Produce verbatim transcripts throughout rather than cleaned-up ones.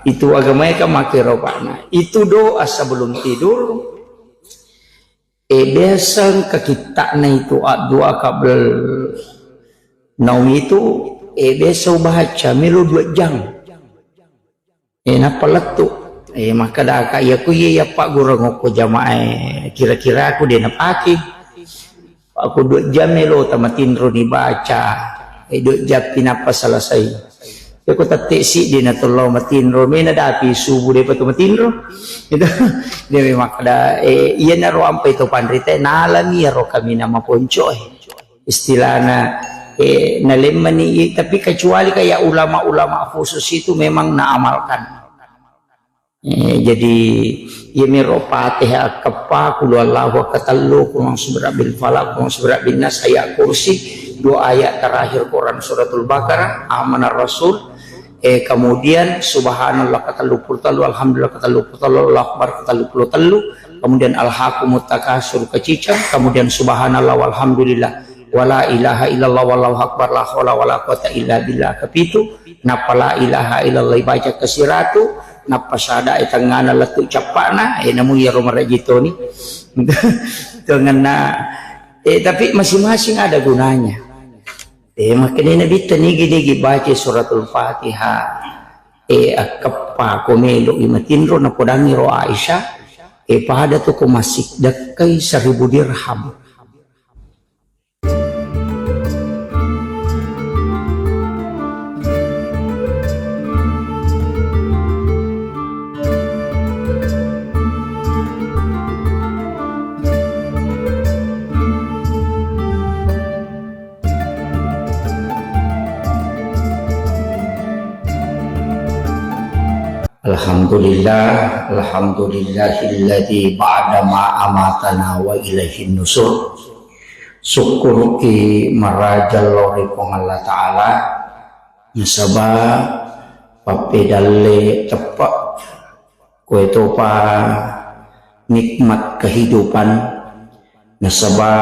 Itu agamae kan makkero, Pak. Nah, itu doa sebelum tidur. Eh, biasa engka kitta'na itu, addu'a qabl naum itu, eh, biasa ubaca melo dua jam. Eh, nappa lettu. Eh, makkadaka, iya ku iya, iya paggureng okko jamaah, eh, kira-kira aku de napake. Aku dua jam melo tamatinro ni baca. Eh, dua jam pi nappa selesai. Iya ku tette siddi na tello matinro, mena dapi subuh de patu matinro. Itu dia memang ada, eh, iya naro ampai to panrita, nalami ro kami nama ponco, eh. Istilahna, eh, nalemmani, tapi kecuali kayak ulama-ulama khusus itu memang naamalkan. Eh, jadi, iya miro Fatihah akeppa, Qul huwallahu akatellu, Qul a'udzu birabbil falaq, Qul a'udzu birabbin nas, ayat kursi, dua ayat terakhir Quran suratul Baqarah, Amanar Rasul, eh, kemudian Subhanallah ketellu puluh tellu, Alhamdulillah ketellu puluh tellu, Allahu Akbar ketellu puluh tellu, kemudian Alhaakumut Takatsur kecicang, kemudian Subhanallah walhamdulillah, wala ilaha illallah wallahu akbar, la haula wala quwata illa billah kepitu, nappa la ilaha illallah ibaca kesiratu, nappa sahada e tengngana lettu cappana, eh, namu iyaro maraji toni. Tongenna, eh, tapi masing-masing ada gunanya. Eh, makanya Nabitta nigi-nigi baca suratul Fatihah, eh, akeppa ko melo i matinro, napodangi ro Aisyah, eh, pada tu ko masih dakkai seribu dirham. Alhamdulillah, alhamdulillahilladzi ba'da ma amatana wa ilaihin nusur. Sukkuruki maraja lao ri Puang Allah Ta'ala, nasaba pappedalle teppe', koetopa nikmat kehidupan, nasaba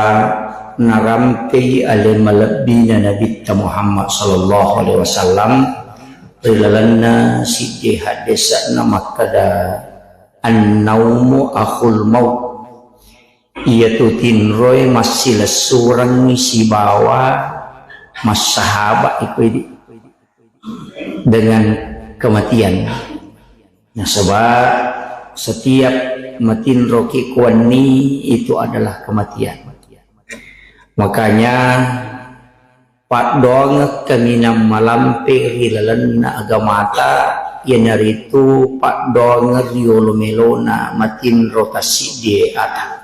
narampei ale malebbina Nabitta Muhammad sallallahu alaihi wasallam ri lalenna siddi haddese'na makkeda, "An-naumu akhul maut." Iyatu tinroe massilessurengngi sibawa massahaba iko idi dengan kematian. Nasaba setiap matinroki kuwenni itu adalah kematian. Makanya paddoangeng kaminang malampe ri lalenna agamata, iyanaritu paddoangeng riolo melona matinro tassiddie ata.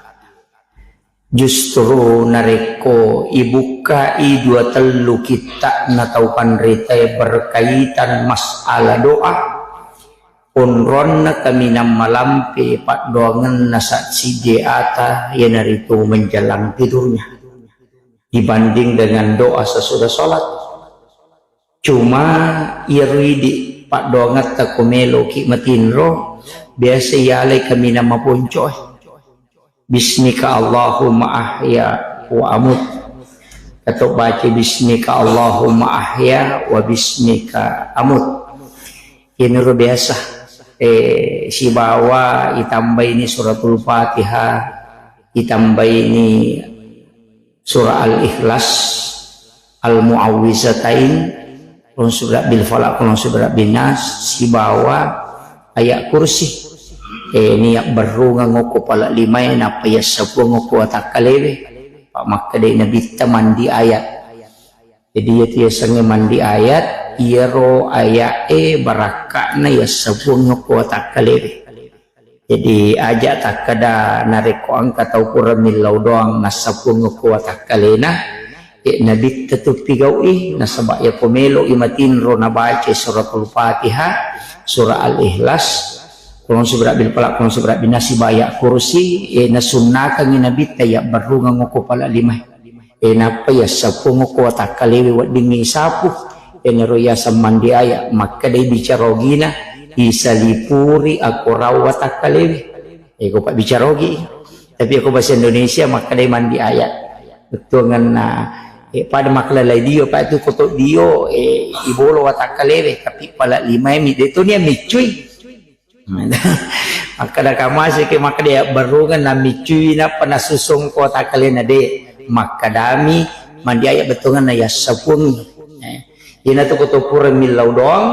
Justru narekko ibukkai dua tellu kitta'na tau panritae berkaitan masalah doa, onronna kaminang malampe paddoangenna sassiddie ata, iyanaritu menjelang tidurnya, dibanding dengan doa sesudah sholat. Cuma iyaro idi paddoangetta ko meloki matinro, biasa iyalai kaminang maponcoe. Bismika Allahumma ahya wa amut. Atau baca bismika Allahumma ahya wa bismika amut. Iyanaro biasa, eh, sibawa itambaini suratul Fatihah, itambaini surah Al-Ikhlas, Al-Mu'awwizatain, Qul a'udzu birabbil falaq, Qul a'udzu birabbin nas, sibawa ayat kursi. Eh, niat berrungeng okko pala limae, nappa yassapuang okko watakkalewe. Pa makkedai Nabitta mandi ayat. Jadi, iyatu yasengnge mandi ayat, iyaro ayat e barakka'na yassapuang okko watakkalewe. Jadi, aja takkeda narekko engka tau pura millau doang nassapuang okko watakkalena, e, Nabitta tu pigau'i, nasaba yako melo'i matinro nabaca suratul Fatihah, surah Al-Ikhlas, Qul a'udzu birabbil falaq, Qul a'udzu birabbin nas, sibawa ayat kursi, e, nasunnakangngi Nabitta yabberrungeng okko pala limae. E, nappa yassapung okko watakkalewe weddingngi isapu. Enaro yaseng mandi ayat, makkedai bicara ogina, isalipuri akorang watakkalewe. E, ko pabbicara ogi. Tapi ko bahasa Indonesia makkedai mandi ayat. Bettuangenna, e, pada makkelalai dio, pa itu koto dio, e, ibolo watakkalewe, tapi pala limae mi, de to nia miccui. Makkeda kamase ke makkeda ya berungan na micui nappa nasusung kota kalena de. Makkedami mandi ayat betungan na yassapuangi. Eh, ina tu koto pura millau doang,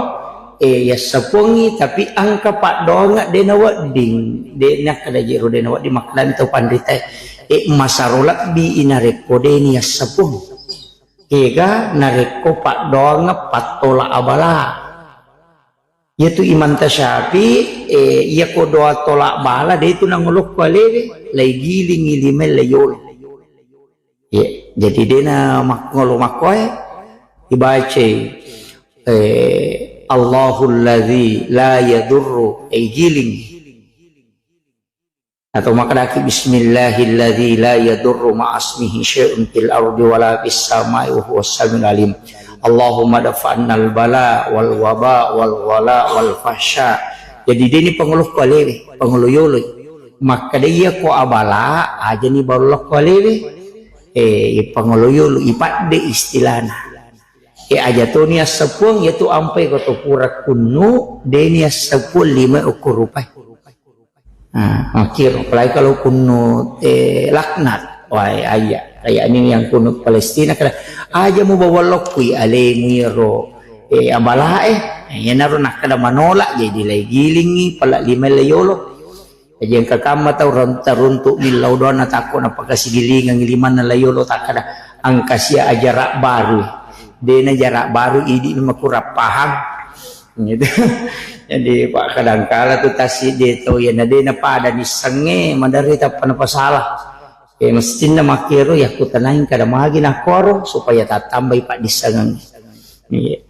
eh, yassapuangi tapi angka paddoang de na wedding. De nakkeda jero de na wedding makkedami tau panrita. Eh, masaro lebbi inarekko de ni yassapuang. Ega narekko paddoang pattola abala. Iyatu Imam Tasyafi, eh, iyako doa tolak bala, de itu nangolokko alewe, lai gilingi limai lai yolo. Iya, jadi dena makkolo makkoe, dibacai, eh, Allahul ladzi la yadurru, eh, giling. Atau makkedaki bismillahilladzi la yadurru ma'asmihi syai'un fil ardi wala fis sama'i wa huwas samiul alim. Allahumma dafa'annal bala wal waba wal ghala wal fahsya. Jadi deni pangolo ko alewe, pangolo yolo. Makkeda iya ko abala, ajani bawallo ko alewe. Eh, pangolo yolo ipadde istilana. Eh, aja toni assapuang yatu ampai ko to pura kunnu, deni assapuang lima okko rupai. Ah, makkiro, apalagi kalau kunnu, eh, laknat. Wah, ayya, kayak ini yang kunnu Palestina kada aja mu bawa lokkui alemu iyaro, eh, abalae. Iyanaro nakkeda manolak jadi lai gilingi pala lima lai yolo. Jadi engka kamma tau ron-, taruntu millau doang natakko napakasigilingang limanna lai yolo takkeda angka sia ajarak baru. Dena jarak baru idi makurang paham. Gitu. Jadi, Pak, kadangkala tu tasiddi tau iya na de na pada nissengnge, maderri tappa napasala. Eh, mestinna makkero yakkutanai kada magi nakkoro supaya tattambai paddissengeng. Iya.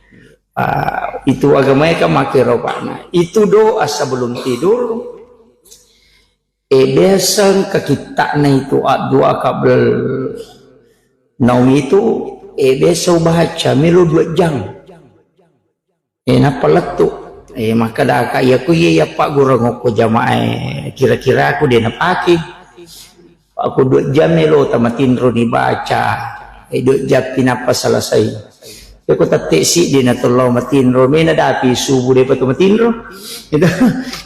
Ah, itu agamae kan makkero, Pak. Nah, itu doa sebelum tidur. Eh, biasa engka kitta'na itu, addu'a qabl naum itu, eh, biasa ubaca melo dua jam. Eh, nappa lettu. Eh, makkedaka, iya ku iya, iya paggurung okko jamaah, eh, kira-kira aku de napake. Aku dua jam melo tamatinro ni baca. Eh, dua jam pi nappa selesai. Iya ku tette siddi na tello matinro, mena dapi subuh de patu matinro. Itu,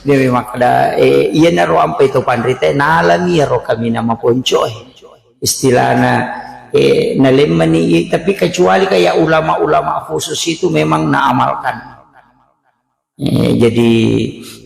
dia memang kada, eh, iya naro ampai to panrita, nalami ro kami nama ponco, eh. Istilahna, eh, nalemmani, tapi kecuali kayak ulama-ulama khusus itu memang naamalkan. Eh, jadi,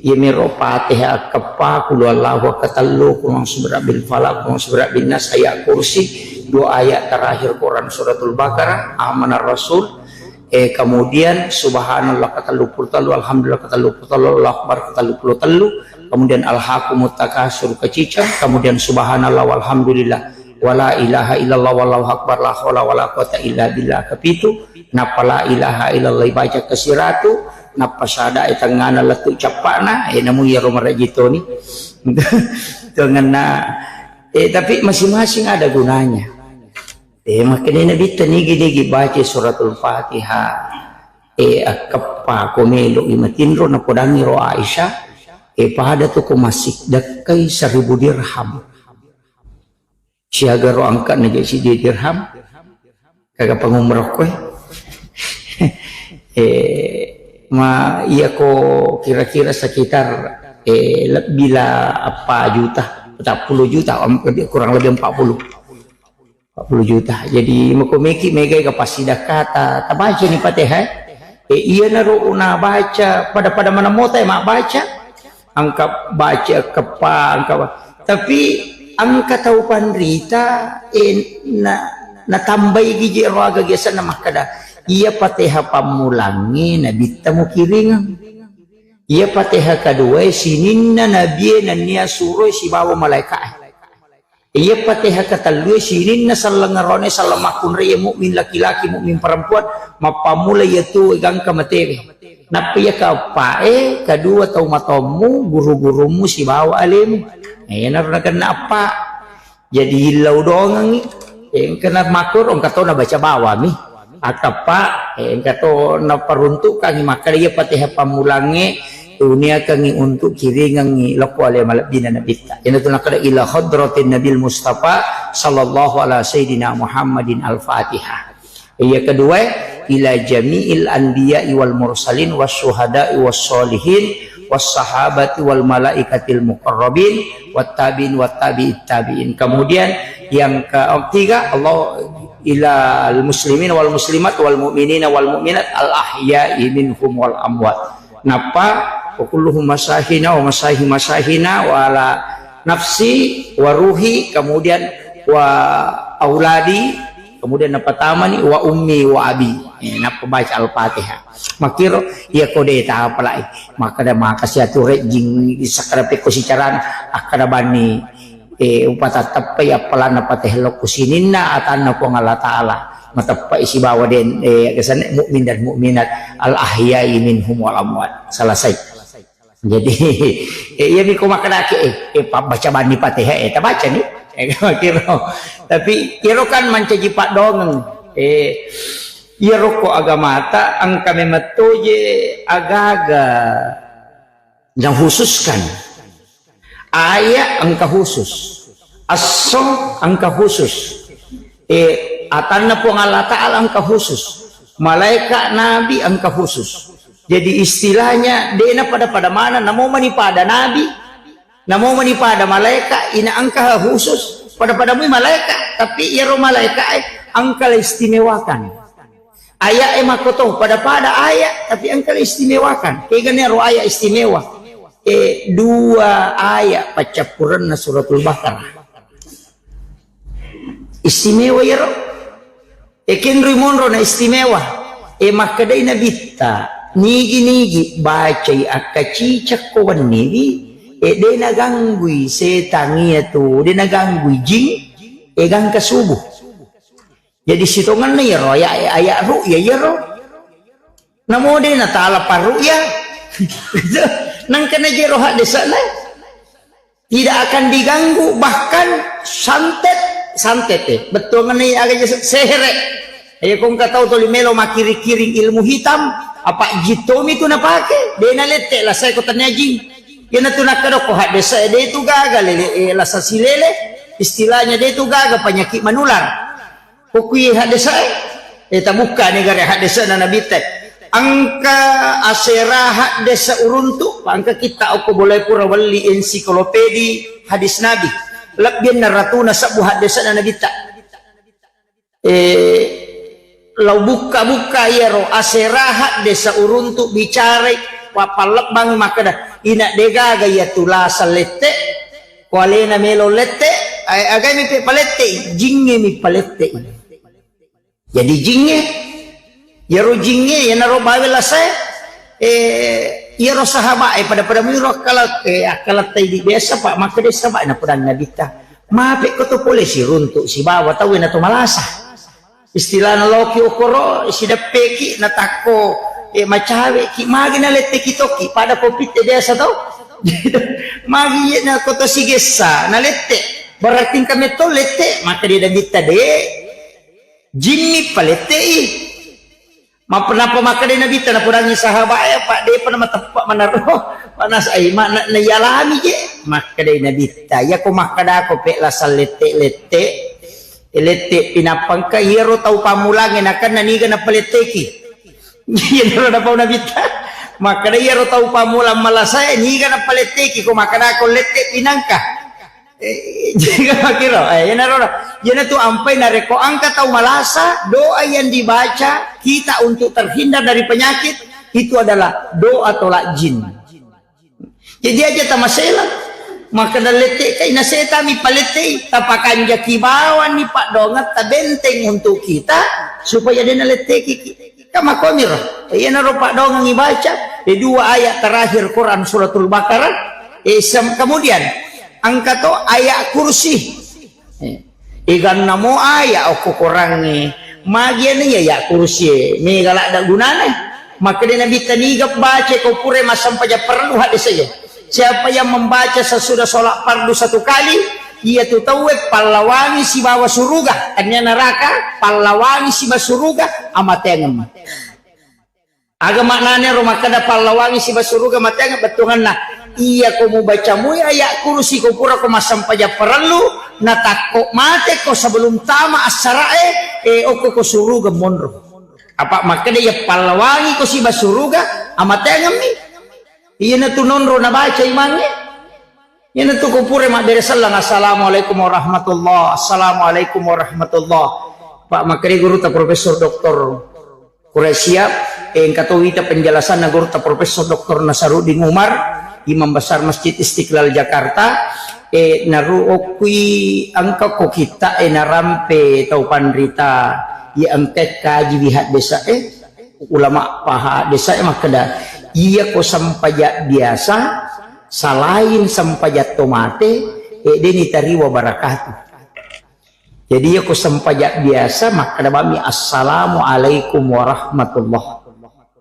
iya miro Fatihah akkeppa, kulu Allahu akkatellu, kulu a'udzu birabbil falaq, kulu a'udzu birabbin nas, ayat kursi, dua ayat terakhir Quran suratul Baqarah, amanar rasul, eh, kemudian subhanallah ketellu puluh tellu, alhamdulillah ketellu puluh tellu, Allahu akbar ketellu puluh tellu, kemudian alhaakumut takatsur kecicang, kemudian subhanallah walhamdulillah, wala ilaha illallah wallahu akbar, la haula wala quwata illa billah kepitu, nappa la ilaha illallah ibaca kesiratu, nappa syahadae tengngana lettu cappa'na, eh, namu iyaro maraji toni. Tengenna, eh, tapi masing-masing ada gunanya. Eh, makanya Nabitta nigi-nigi baca suratul Fatihah, eh, akkeppa ko melo i matinro napodangi ro Aisyah, eh, pada tu ko masih dakkai seribu dirham. Siaga ro angka na jadi siddi dirham. Kaga pangumroh koe. Eh, ma, iya ko kira-kira sekitar, eh, lebih lah apa juta, empat puluh juta, em, lebih, kurang lebih empat puluh. Empat puluh juta. Jadi, mako meki megai ka pasti dakata, tabaca ni Fatihah, eh. Eh, iya naro una baca, pada-pada mana mota ya mak baca. Engka baca keppa, engka ba-, tapi engka tau panrita, eh, na, natambai gije roaga gesanna makkada, iya Fatihah pammulangnge nabitta mukiringeng. Iya Fatihah kaduae sininna nabie nennia suroi sibawa malaikae. Iya Fatihah katellue sininna selleng arone selleng makkunrai mukmin laki-laki mukmin perempuan mappammula iya tuo gangka matewe. Nappa iya kaeppae kadua tau matommu, guru-gurummu sibawa alemu. Nah, iyanaro nakenna eppa. Jadi illau dongengngi. Engkana makkoro engka tona baca bawami. Akappa, eh, engka to naparuntukkangngi makkeda iya Fatihah pammulangnge uniakangngi untuk kiringengngi lokko ale malebbina nabitta. Iyanatu nakkeda ila hadratin Nabil Mustafa sallallahu ala sayyidina Muhammadin al-Fatihah. Iya kedua, ila jami'il anbiya'i wal mursalin was syuhada'i was sholihin wassahabati wal malaikatil muqarrabin, wattabi'in wattabi'it tabi'in. Kemudian yang ketiga, Allah ilal muslimin wal muslimat wal mu'minina wal mu'minat al ahya'i minhum wal amwat. Nappa, wa kulluhum masahina wa masahi masahina wa ala nafsi wa ruhi, kemudian wa auladi, kemudian napatamani wa ummi wa abi. Eh, nappa baca Al-Fatihah. Makkiro, iya ko de tapalai. Makkada maka siatu rejjing di sakara pekko sicarana, akkada bani, eh, upatatteppai appalanna Fatihah lokku sininna atanna Puang Allah Ta'ala. Mateppai sibawa den, eh, kesanna mukmin dan mukminat al ahya'i minhum wal amwat. Selesai. Jadi, eh, iya miko makkedake, eh, eh, pabbaca bani Fatihah, eh, tabaca ni. Eh, kiro. Tapi, iro kan mancaji paddongeng. Eh, iyaro ko agamata, engka memettoje agaga nakhususkan. Ayat engka khusus. Esso engka khusus. Eh, atanna Puang Allah Ta'ala engka khusus. Malaika nabi engka khusus. Jadi istilahnya, dena pada-pada mana, namo mani pada nabi, namo mani pada malaika, ina engka khusus, pada-pada mui malaika, tapi iyaro malaika, eh, engka le istimewakan. Ayat e makkoto, pada-pada ayat, tapi engka le istimewakan. Kegana ro ayat istimewa. Eh, dua ayat paccappurenna suratul Baqarah. Istimewa iyaro. E, kenroi monro na istimewa. E, makkedai Nabitta, nigi-nigi bacai akkacicakko wenniwi, e, de naganggui setang iyatu, de naganggui jing, e, gangka subuh. Jadi sitongenna iyaro aya, aya ru'ya iyaro. Namo de natala parru'ya. Nangka najero haddesana. Tidak akan diganggu, bahkan santet, santet, eh. Bettuanganna aga je se-, sehere. Ayo kongka tau toli melo makkiring-kiring ilmu hitam, apa jittomi tu napake, de nalette lasai ko tania jing. Iyana tu nakkadokko haddesa, de tu gaga lele, eh, lasa silele, istilahnya de tu gaga penyakit menular. Ko kui haddesa e, eh, tabukka ni gare haddesa na Nabitta. Engka asera haddesa uruntu, pa engka kitta okko bolai pura welli ensiklopedi hadis Nabi. Lebbianna ratuna sebbu haddesa na Nabitta. Eh, lau bukka-bukka iyaro asera haddesa uruntu bicarai, wa pallebbang makkeda, ina degaga iya tulasa lette, ko alena melo lette, ai-, agai mi pe palette, jingnge mi palette. Jadi jingnge, iyaro jingnge, iyanaro bawe lasae, eh, iyaro sahabae pada-pada muiro akkala-, eh, akkalatta idi biasa, Pak, makkeda sahabae, napodangi Nabitta, mape ko to pole siruntu sibawa tau na to malasa. Istilahna loki okoro, sideppeki, natakko, eh, macaweki, magi naletteki tokki, pada kopitte biasa tau. Magi na ko to sigessa, nalette. Berarti engka metto lette, makkeda Nabitta de. Jimmi palettei. Mappenapa makkeda Nabitta napodangi sahabae, Pak, depa na mateppe manaro. Panas ai, ma-, na-, naialami je. Makkeda Nabitta, iyako makkedako pe lasang lette-lette, lette pinappangka iyaro tau pammulangnge nakenna niga napaletteki. Iyanaro napau Nabitta. Makkeda iyaro tau pammulang malasae niga napaletteki ko makkedako lette pinangka. Eh, jaga makkiro, eh, iyanaro, iyanatu ampai narekko engka tau malasa, doa yang dibaca kita untuk terhindar dari penyakit, itu adalah doa tolak jin. Jadi aja tamasela, makkeda lette kai, nasetami palettei, tapakanjaki bawani paddoangetta benteng untuk kita, supaya de naletteki. Kan makkomiro. Iyanaro paddoangeng ibaca, eh, dua ayat terakhir Quran Suratul Baqarah. Eh, sem-, kemudian engka to ayat kursi. Eh, egannamo ayat okko Qurangnge. Magi anu iya ayat kursi e. Mega ladda gunana. Makkeda Nabitta niga baca ko pura massempajang parellu haddesa e. Siapa yang membaca sesudah sholat fardu satu kali, iyatu tauwe pallawangi sibawa suruga. Tania neraka, pallawangi sibawa suruga, amateangemmi. Aga maknana ro makkeda pallawangi sibawa suruga, amateangeng, bettuanganna. Iyako mubaca mui ayat kursi ko pura ko massempajang parellu, natakko mate ko sebelum tama assarae, eh, okko ko suruga monro. Apa makkeda iya pallawangi ko sibawa suruga, amateangemmi. Iyanatu nonro nabaca imangnge. Iyanatu ko pura mabbere selleng, "Assalamualaikum warahmatullah, assalamualaikum warahmatullah." Pak makkeda guruta Profesor Doktor Quraisyah, eh, engka to wita penjelasanna guruta Profesor Doktor Nasaruddin Umar, Imam Besar Masjid Istiqlal Jakarta, eh, naru okkui engka ko kitta, eh, narampe tau panrita, iya engka kaji wi haddesa, eh, ulama paha desa, eh, makkeda, iya ko sempajang biasa, selain sempajang to mate, eh, deni tariwa barakatuh. Jadi, iya ko sempajang biasa, makkeda bami, "Assalamualaikum warahmatullah."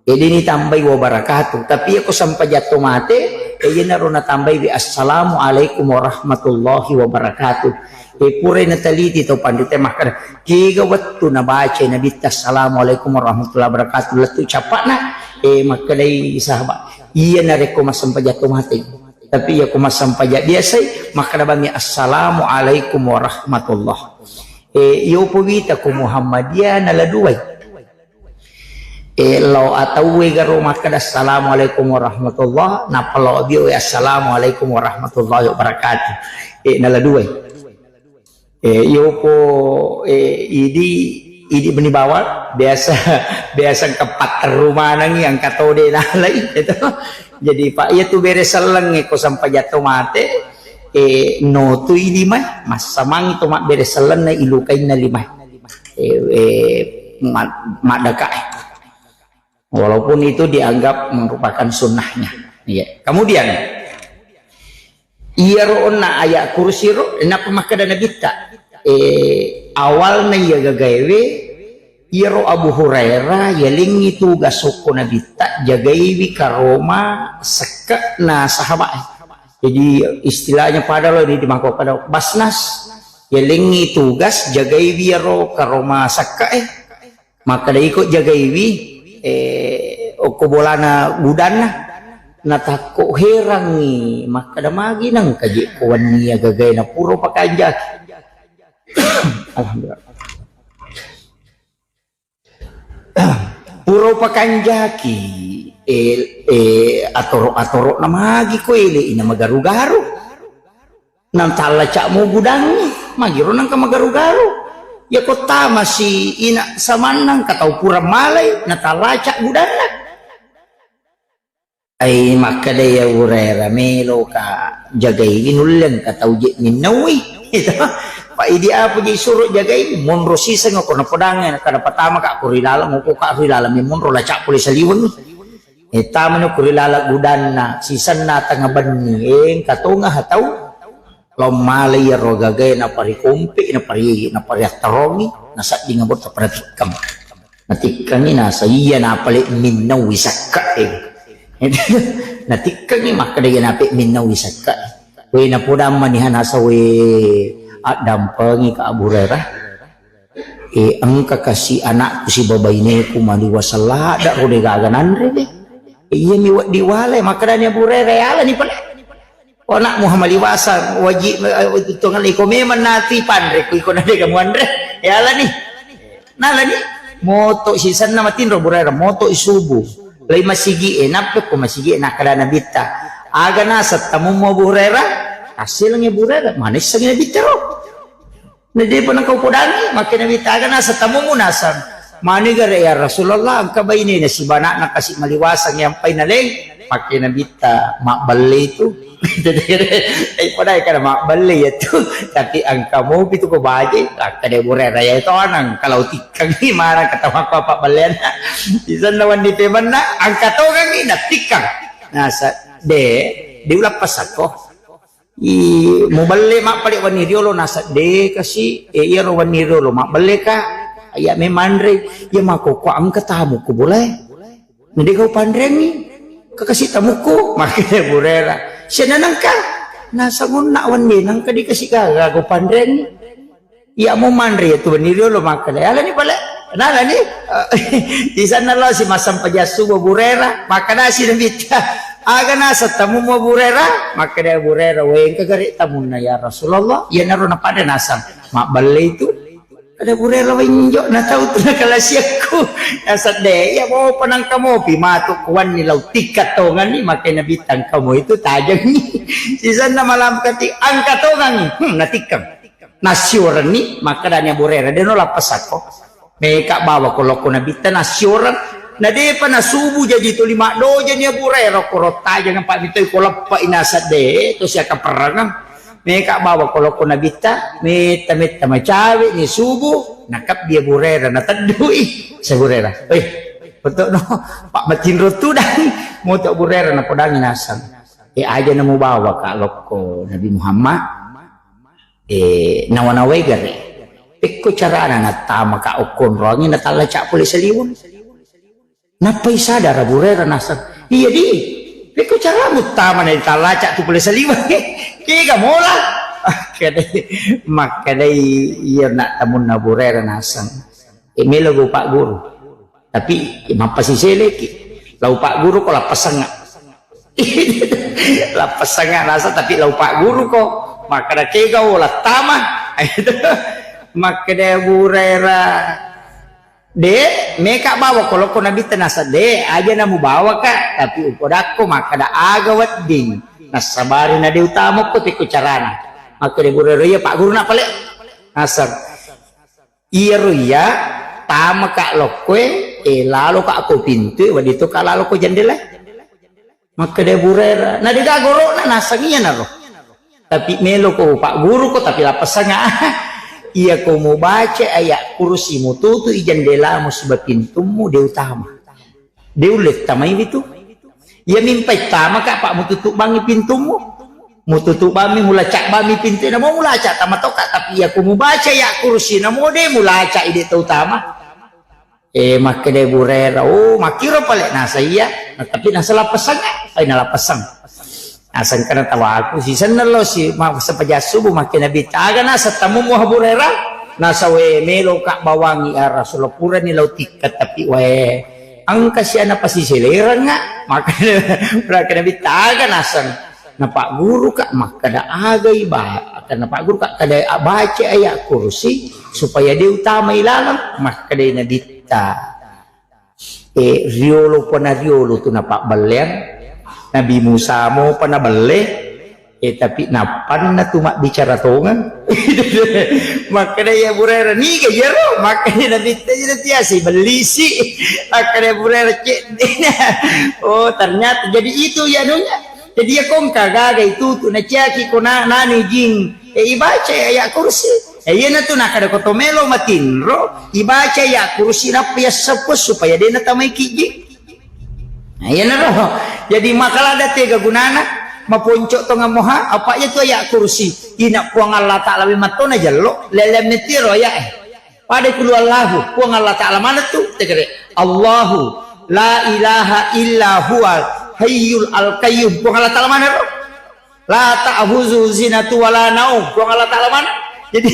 Eh, deni tambai wabarakatuh. Tapi iya ko sempajang to mate, eh, iyanaro natambai wi, "Assalamualaikum warahmatullahi wabarakatuh." Eh, purai nateliti tau panrita makkeda, kega wettu nabaca Nabitta, "Assalamualaikum warahmatullahi wabarakatuh," lettu cappana, eh, makkedai sahabat, iya narekko massempajang to mate. Tapi iya ko massempajang biasai, makkeda bami, "Assalamualaikum warahmatullah." Eh, iyo powita ko Muhammadiyah nala duai. Eh, lao atauwe garo makkeda, "Assalamualaikum warahmatullah," nappa lao abiowe, "Assalamualaikum warahmatullahi wabarakatuh." Eh, nala duai. Eh, iyo ko, eh, idi, idi meni bawang, biasa, biasa engka patteru manengi, engka to de nalai, gitu. Jadi, Pak, iya tu bere selleng, eh, ko sempajang to mate, eh, notui limae, massamangi to mabbere sellenna ilukainna limae. Eh, eh, ma-, maddakae. Walaupun itu dianggap merupakan sunnahnya. Iya. Kemudian, iyaro onna ayat kursi ro, nappa makkeda Nabitta, eh, awalna iya gagaewe, iyaro Abu Hurairah yalengngi tugas okko Nabitta, jagaiwi karoma sekke'na sahabat. Jadi istilahnya pada lo di, di mangko pada basnas, yalengngi tugas jagaiwi iyaro karoma sekke'e. Makkeda iko jagaiwi, eh, okko bolana gudanna. Natakko herangngi, makkeda magi nengka je ko wenni iya gagae na pura pakanjaki. Alhamdulillah. Pura pakanjaki, eh, eh, atoro-atoro na magi ko ele ina magaru-garu. Nang tallacak mu gudangngi, magiro nangka magaru-garu. Iya ko tama si ina samanna, engka tau pura malai, natallacak gudanna. Ai, makkeda iya Abu Hurairah, meloka jagaiwi nulle engka tau je minnaui. Itu. Pa idi apa je suro jagaiwi, monro siseng ko napodangnge, kada patama ka ko ri laleng, ko ka ri laleng, monro lacak pole saliweng. Eh, tamani ko ri laleng gudanna, sisenna tengnga benni, eh, engka tonga ha tau. Lao malai iyaro gagae naparikompe, napari-, napariattarongi, nasedding abo taparatikkeng. Natikkengi nasa iya napale minnaui sekke'e. Natikkengi makkeda iya nape minnaui sekke'e. We napodang maniha nasa we addampengi ka Abu Hurairah. Eh, engka kasi anakku siba baineku maliwa sellada ro degaga nanre de. Eh, iya mi wedding wale, makkedani Abu Hurairah, "Yalani pale. Anakmu ha maliwasa, waji, eh, tuntungan iko memang nati panre, ku iko nadega muanre. Yalani." Nalani, moto sisenna matinro Abu Hurairah, moto i subuh. Lai masigi e, nappe ko masigi e, nakkeda Nabitta, "Aga naseng tamummu Abu Hurairah?" Asselengi Abu Hurairah, manissengi Nabitta ro. Na depa nengka upodangi, makkeda Nabitta, "Aga naseng tamummu?" Naseng. Mani gare, "Ya Rasulullah, engka bainena siba anakna kasi maliwaseng yampai naleng." Makkeda Nabitta, "Mabballe itu." Eh, padahal kada mabballe ya tu. Tapi engka mopi tu ko baje, makkeda Abu Hurairah, "Ya itu anang, kalau tikkengi marang kata apa pabballeanna." Di sana wandi pemanna, engka tongangi, natikkeng. Nasa, de, diulappa sako. I, muballe mappale wenni riolo, nasa de kasi, e, iyaro wenni riolo mabballe ka, iya memanre, iya makoko engka tamu ko bolae. Nade kau panrengi, kakasi tamuku, makkeda Abu Hurairah. Siana nengka, nasa ngonna wenni nengka dikasi gaga kau panrengi. Iya mo manre ya tu wenni riolo makkeda, "Yalani pale." Nalani, di sana lo si masang pajassu Abu Hurairah, makkeda si Nabitta, "Aga naseng tamummu Abu Hurairah?" Makkeda Abu Hurairah, "Wengka gare tamunna ya Rasulullah." Iyanaro napada naseng, "Mabballe itu." Ada burera wenjo na tau tu na kalasiakku. Nasadde, iya mo panangka mopi matu kuanni lau tikka tonganni, makai Nabitta engka mo itu tajengi. Sisanna malam kati angka tongangi. Hmm, natikkang. Nasiurenni, makkadani Abu Hurairah, "Deno lappasakko." Meka bawa ko lokko Nabitta nasiureng. Na depa nasubu jaji tuli maddojani Abu Hurairah, ko rottajeng pa mitoi ko leppa inasadde, to siaka perrangang. Meka bawa ko lokko Nabitta, metta-metta macawe ni subu, nakabbi Abu Hurairah, nateddui. Sai Abu Hurairah, "Weh, untuk no, Pak matinro tudang." Moto Abu Hurairah napodangi naseng. "Eh, aja namu bawa ka lokko Nabi Muhammad." Eh, nawa-nawai gare. Pekko carana nattama ka okkonroangi natallaca pole saliweng. Nappai sadar Abu Hurairah naseng, "Iya di, pekko caramu tama na ditallaca tu pole saliweng." Kega mola? Makkedai, makkedai iya nak tamunna Abu Hurairah naseng. E, melo go Pak Guru. Tapi, e, mappasiseleki. Lau Pak Guru ko lappasengnga. Lappasengnga nasa, tapi lau Pak Guru ko. Makkeda kega o lattama. Makkeda Abu Hurairah, "De, meka bawa ko lokko Nabitta nasa, de, aja namu bawa ka, tapi upodakko makkeda aga wedding. Nassabari na de utama ko teko carana." Makkeda Abu Hurairah, "Iya Pak Guru na pale." Naseng. Iyaro iya, tamaka lokkoe, e, laloka ko pintue, wedding toka lalo ko jendelae. Makkeda Abu Hurairah, na dega goro'na naseng iyanaro. Tapi melo ko Pak Guru ko, tapi lappasengnga. Iya ko mubaca ayat kursi, mututu i jendelamu siba pintummu, de utama. De ulle tamaiwi tu. Iya mimpai tamaka, Pak, mututu bangngi pintummu. Mututu bammi, mulaca bammi pintu, namo mulaca tama toka, tapi iya ku mubaca ayat kursi, namo de mulaca ide tau tama. Eh, makkeda Abu Hurairah, "Oh, makkiro pale nasa iya." Nah, tapi nasa lappasengnga, ai nalappaseng. Nasengkana tawaku, sisenna lo si, ma-, sepaja subuh makke Nabitta, aga nasa tamu mu Abu Hurairah? Nasa we melo ka bawangi ya Rasulullah, purani lau tikka, tapi we engka si ana pasiselerengnga. Maka, maka Nabitta aga naseng. Napagguru ka makkeda agai ba-, napagguru ka kada baca ayat kursi supaya de utamai laleng, makkeda Nabitta. E, riolo pa na riolo tu napabbelleang. Nabi Musa mopa nabelle, e, tapi nappanna tu mabbicara tongeng. Makkeda ya Abu Hurairah, "Niga iyaro?" Makkeda Nabitta, "Iyaro tiasai bellisi." Makkeda Abu Hurairah, "Cedde." Oh, ternyata jadi itu ya anunya. Jadi ya kongka gaga itu tu naciaki ko na-, nani jing. E, ibaca ayat kursi. E, iyanatu nakkeda ko to melo matinro, ibaca ayat kursi nappa yassappo supaya de natamai kijji. Nah, iyanaro. Jadi makalada tega gunana maponco tongeng moha, apa iya tu ayat kursi. Ina Puang Allah Taala memang to najello, lele metiro ayat e. Pada kulu Allahu, Puang Allah Taala mana tu? Tegere. Allahu la ilaha illa huwal hayyul al qayyum. Puang Allah Taala mana ro? La ta'khuzuhu sinatun wa la naum. Puang Allah Taala mana? Jadi,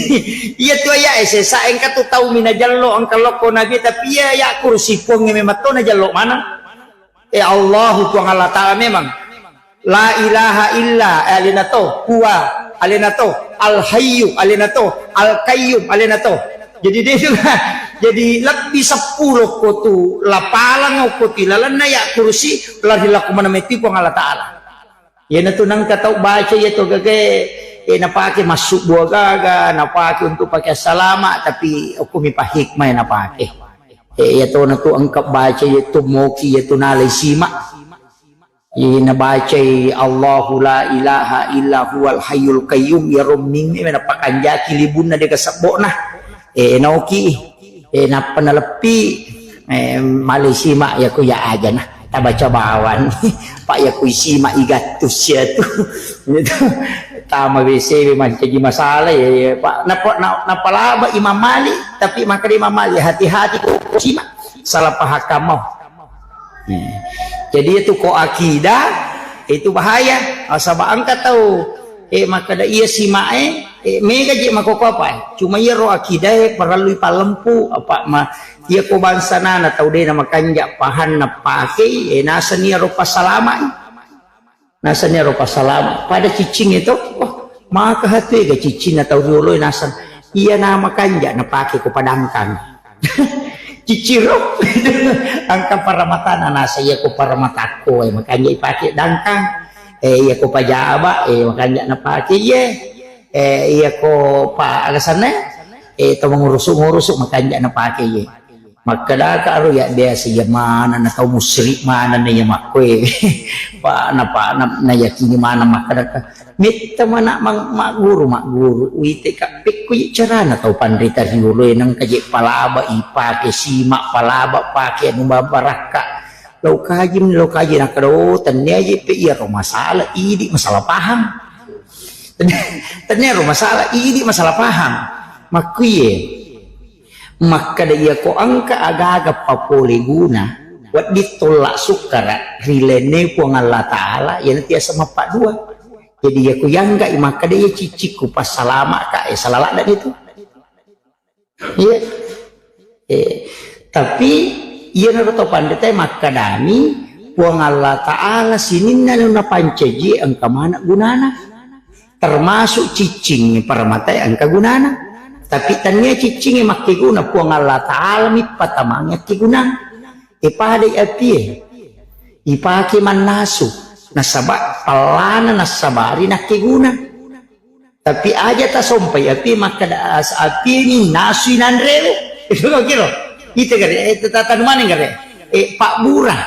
iya tu ayat e, sesa engka tu tau mina jallo engka lokko Nabi, tapi iya ayat kursi Puang e memang to najallo mana? E Allahu Puang Allah Taala memang. La ilaha illa, eh, alena to, huwa, alena to, al hayyu, alena to, al qayyum, alena to. Jadi dia juga, jadi lebbi seppulo ko tu lapalang ko tu lalenna ayat kursi, lari lakko mana meti Puang Allah Taala. Iyanatu nengka tau baca iya to gage, eh, napake massubbu agaga, napake untuk pake salama, tapi okko mi pa hikmah iya napake. Eh, iya to natu engka baca iya tu moki iya tu nalai sima. Iya nabacai Allahu la ilaha illa huwal hayyul qayyum, iya romming, eh, napakanjaki libunna de kasebbo'na. Eh, naoki. Eh, nappa naleppi, eh, malai sima, iya ko iya ajana. Tabaca bawang. Pak, iya ko isima igattus iya tu. Itu. Tama W C we mancaji masalah, iya, iya. Pak, napa, na-, napalaba Imam Malik, tapi makkeda Imam Malik, hati-hati ko sima. Salah paham kamu. Eh. Jadi itu ko akidah, itu bahaya. Nasaba engka tau, eh, makkeda iya simae, eh, mega je makoko apa, eh. Cuma iya ro akidah, eh, parellui pallempu, apa ma-, iya ko bangsana na tau de na makanja pahanna pakei, eh, naseng iya ro pasalamai. Naseng iya ro pasalama. Pada cicing itu, wah, maka hatu ega cicing na tau riolo naseng. Iya na makanja napake ko padangkang. Ciciro. Angka paramatana nasa iya ko paramatakko, eh, makanja ipake dangkang. Eh, iya ko pajaba, eh, makanja napake iye. Eh, iya ko pa alasanna, eh, to mangurusu-ngurusu makanja napake iye. Makkedaka ro ya biasa iya maneng na tau musyrik maneng na iya makkoe. Pa na pa na, na yakini maneng makkedaka. Metta mana mang-, magguru, magguru. Uite ka pekko je carana tau panrita riolo e nengka je palaba ipake sima palaba pake anu babarakka. Lau kaji, lau kaji nakkeda, oh, tennia je pe iyaro masalah idi masalah paham. Tennia ro masalah idi masalah paham. Makkuye. Makkeda iyako engka aga-aga papole guna, wedding tollak sukkara ri lainna Puang Allah Ta'ala, iyana tiasa mappaddua. Jadi iyako yanggai makkeda iya ciccikku passalama'ka, eh, sala ladde itu. Iya. Eh, tapi iyanaro to pandita makkedami Puang Allah Ta'ala sininna nu napancaji engka maneng gunana. Termasuk ciccingnge paramatae engka gunana. Tapi tania ciccingnge makkeguna, Puang Allah Ta'ala mi patamangngi akkegunang. E padai apie. Ipake mannasu. Nasaba pallana nassabari nakkeguna. Tapi aja tasompai apie makkeda as-, apie ni nasui nanrewe. Itu kau kira. Ita gare, eh, tata maneng gare. Eh, Pak Bura.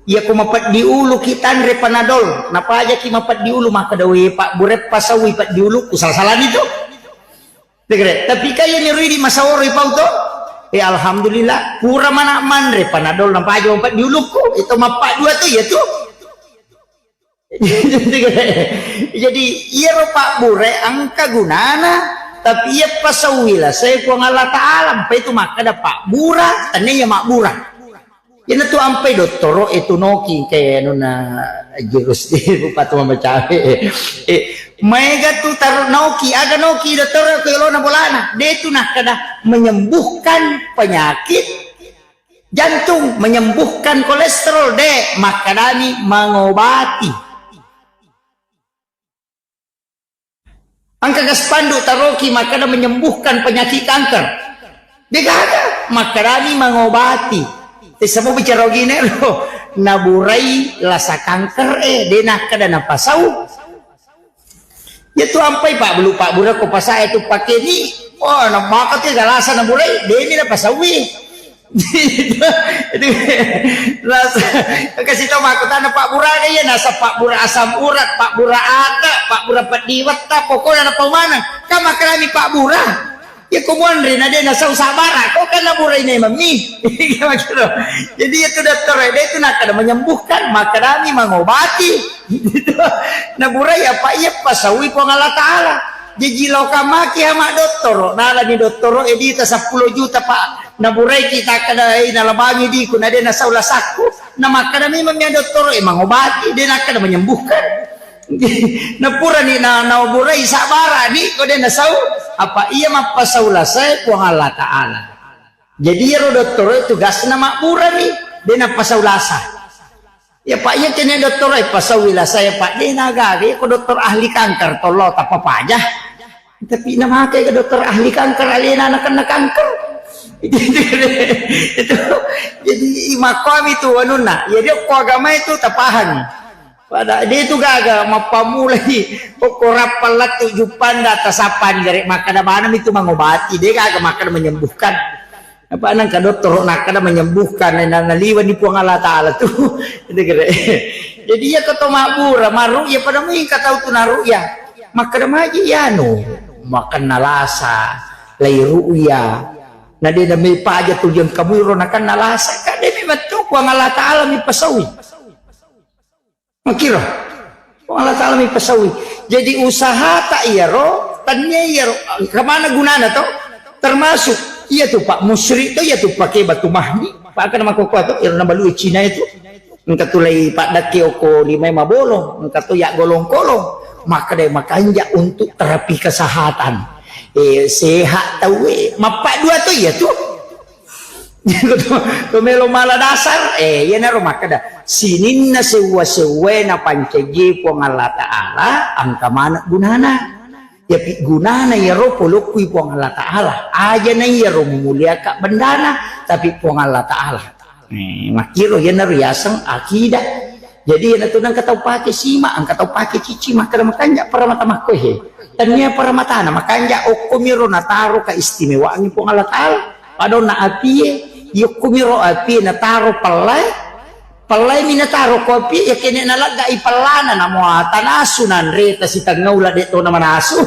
Iya ko mapeddi ulu ki tanre panadol, napajaki mapeddi ulu makkeda, "We, Pak Bura, pasaui peddi ulukku," sala-salani tu. Tegere, tapi kaya ni ridi masaworo ipau to. Eh, alhamdulillah, pura mana manre panadol napaja mapeddi ulukku, itu mappaddua tu iya tu. Jadi iyaro Pak Bura engka gunana, tapi iya pasaui lasai Puang Allah Ta'ala, mpa itu makkeda Pak Bura, tania iya mabbura. Iyana tu ampai dottoro e tu noki ke anunna jurus di bupati mamacawe. Eh, maega tu tar-, noki, aga noki dottoro ko yolona bolana. De tu nakkeda menyembuhkan penyakit jantung, menyembuhkan kolesterol, de, makkedani mengobati. Engka ga spanduk taroki makkeda menyembuhkan penyakit kanker. Degaga, makkedani mengobati. Tessamo bicara ogine ro, naburai lasa kanker e, de nakkeda napasau. Iya tu ampai Pak Belu, Pak Bura ko pasa e tu pake ni. Oh, namaka tu galasa naburai, de ni napasaui. Itu, itu, rasa, kasih tau makkutana Pak Bura, iya nasa Pak Bura asam urat, Pak Bura ata, Pak Bura peddi wetta, pokokna napau maneng. Kan makkedani Pak Bura. Ya ko muanre na de nasau sabara, ko kan naburai memang mi. Iya maksudku. Jadi itu dokter de itu nakkeda menyembuhkan, makkedani mengobati. Naburai apa iya pasaui Puang Allah Ta'ala. Jaji lokang maki hama dottoro, nalani dottoro edita seppulo juta, Pak. Naburaiki takkeda, eh, nalabangi diku, na de nasau lasakku. Na makkeda memang mia dottoro, eh, mengobati, de nakkeda menyembuhkan. Napurani na, naburai sabbarani, ko de nasau, apa iya mappasau lasai Puang Allah Ta'ala. Jadi iyaro dottoro tugasna mabburani, de nappasau lasa. Ya, Pak, iya kene dottoro e pasaui lasa ya, Pak, de nagaga, iya ko dokter ahli kanker, tollo tappa paja. Tapi namake ke dokter ahli kanker, alena nakenna kanker. Itu, itu, jadi makkuami tu anunna. Jadi ko agama itu tapahami. Pada de itu gaga, mappamulai, ko, ko rappang lattu juppanda, tasappan gare, makkeda maneng itu mengobati, de gaga makkeda menyembuhkan. Apa nengka dottoro nakkeda menyembuhkan, na, naliwani Puang Allah Ta'ala tu. Itu kira. Jadi iya ko to mabbura, marru'ya pada mui engka tau tu narru'ya. Makkeda maji iyanu, makenna lasa, lai ru'ya. Na de na me paja tu yang kamu ro nakenna lasa, kan de memang tu Puang Allah Ta'ala mi pasaui. Makkiro. Puang Allah Ta'ala mi pasaui. Jadi usahata iyaro, tania iyaro, kemana gunana to? Termasuk iya tu Pak musyrik to, iya tu pake batu mahni. Pak kan makokkoa to, iyaro nabalui Cina itu. Engka tu lai paddakke oko limai mabolong, engka tu ya golong-kolong. Maka de makanja untuk terapi kesehatan. Eh, sehat tau, eh, mappaddua to iya tu. Ko to, to melo mala dasar, eh, iyanaro makkeda, sininna sewwa-sewwae napancaji Puang Allah Ta'ala, engka maneng gunana. Yapi gunana iyaro polokkui Puang Allah Ta'ala. Aja na iyaro mumuliaka bendana, tapi Puang Allah Ta'ala. Eh, makkiro iyanaro yaseng akidah. Jadi iyanatu nengka tau pake sima, engka tau pake cici, makkeda makanja paramata makkoe he. Tania paramatana, makanja okkomiro nataro keistimewaangngi Puang Allah Ta'ala. Padonna apie, yokkomiro apie nataro pellai, pellai mi nataro ko apie, ya kene naleggai pellana, namo tanasu nanre tasitengngau la de to na manasu.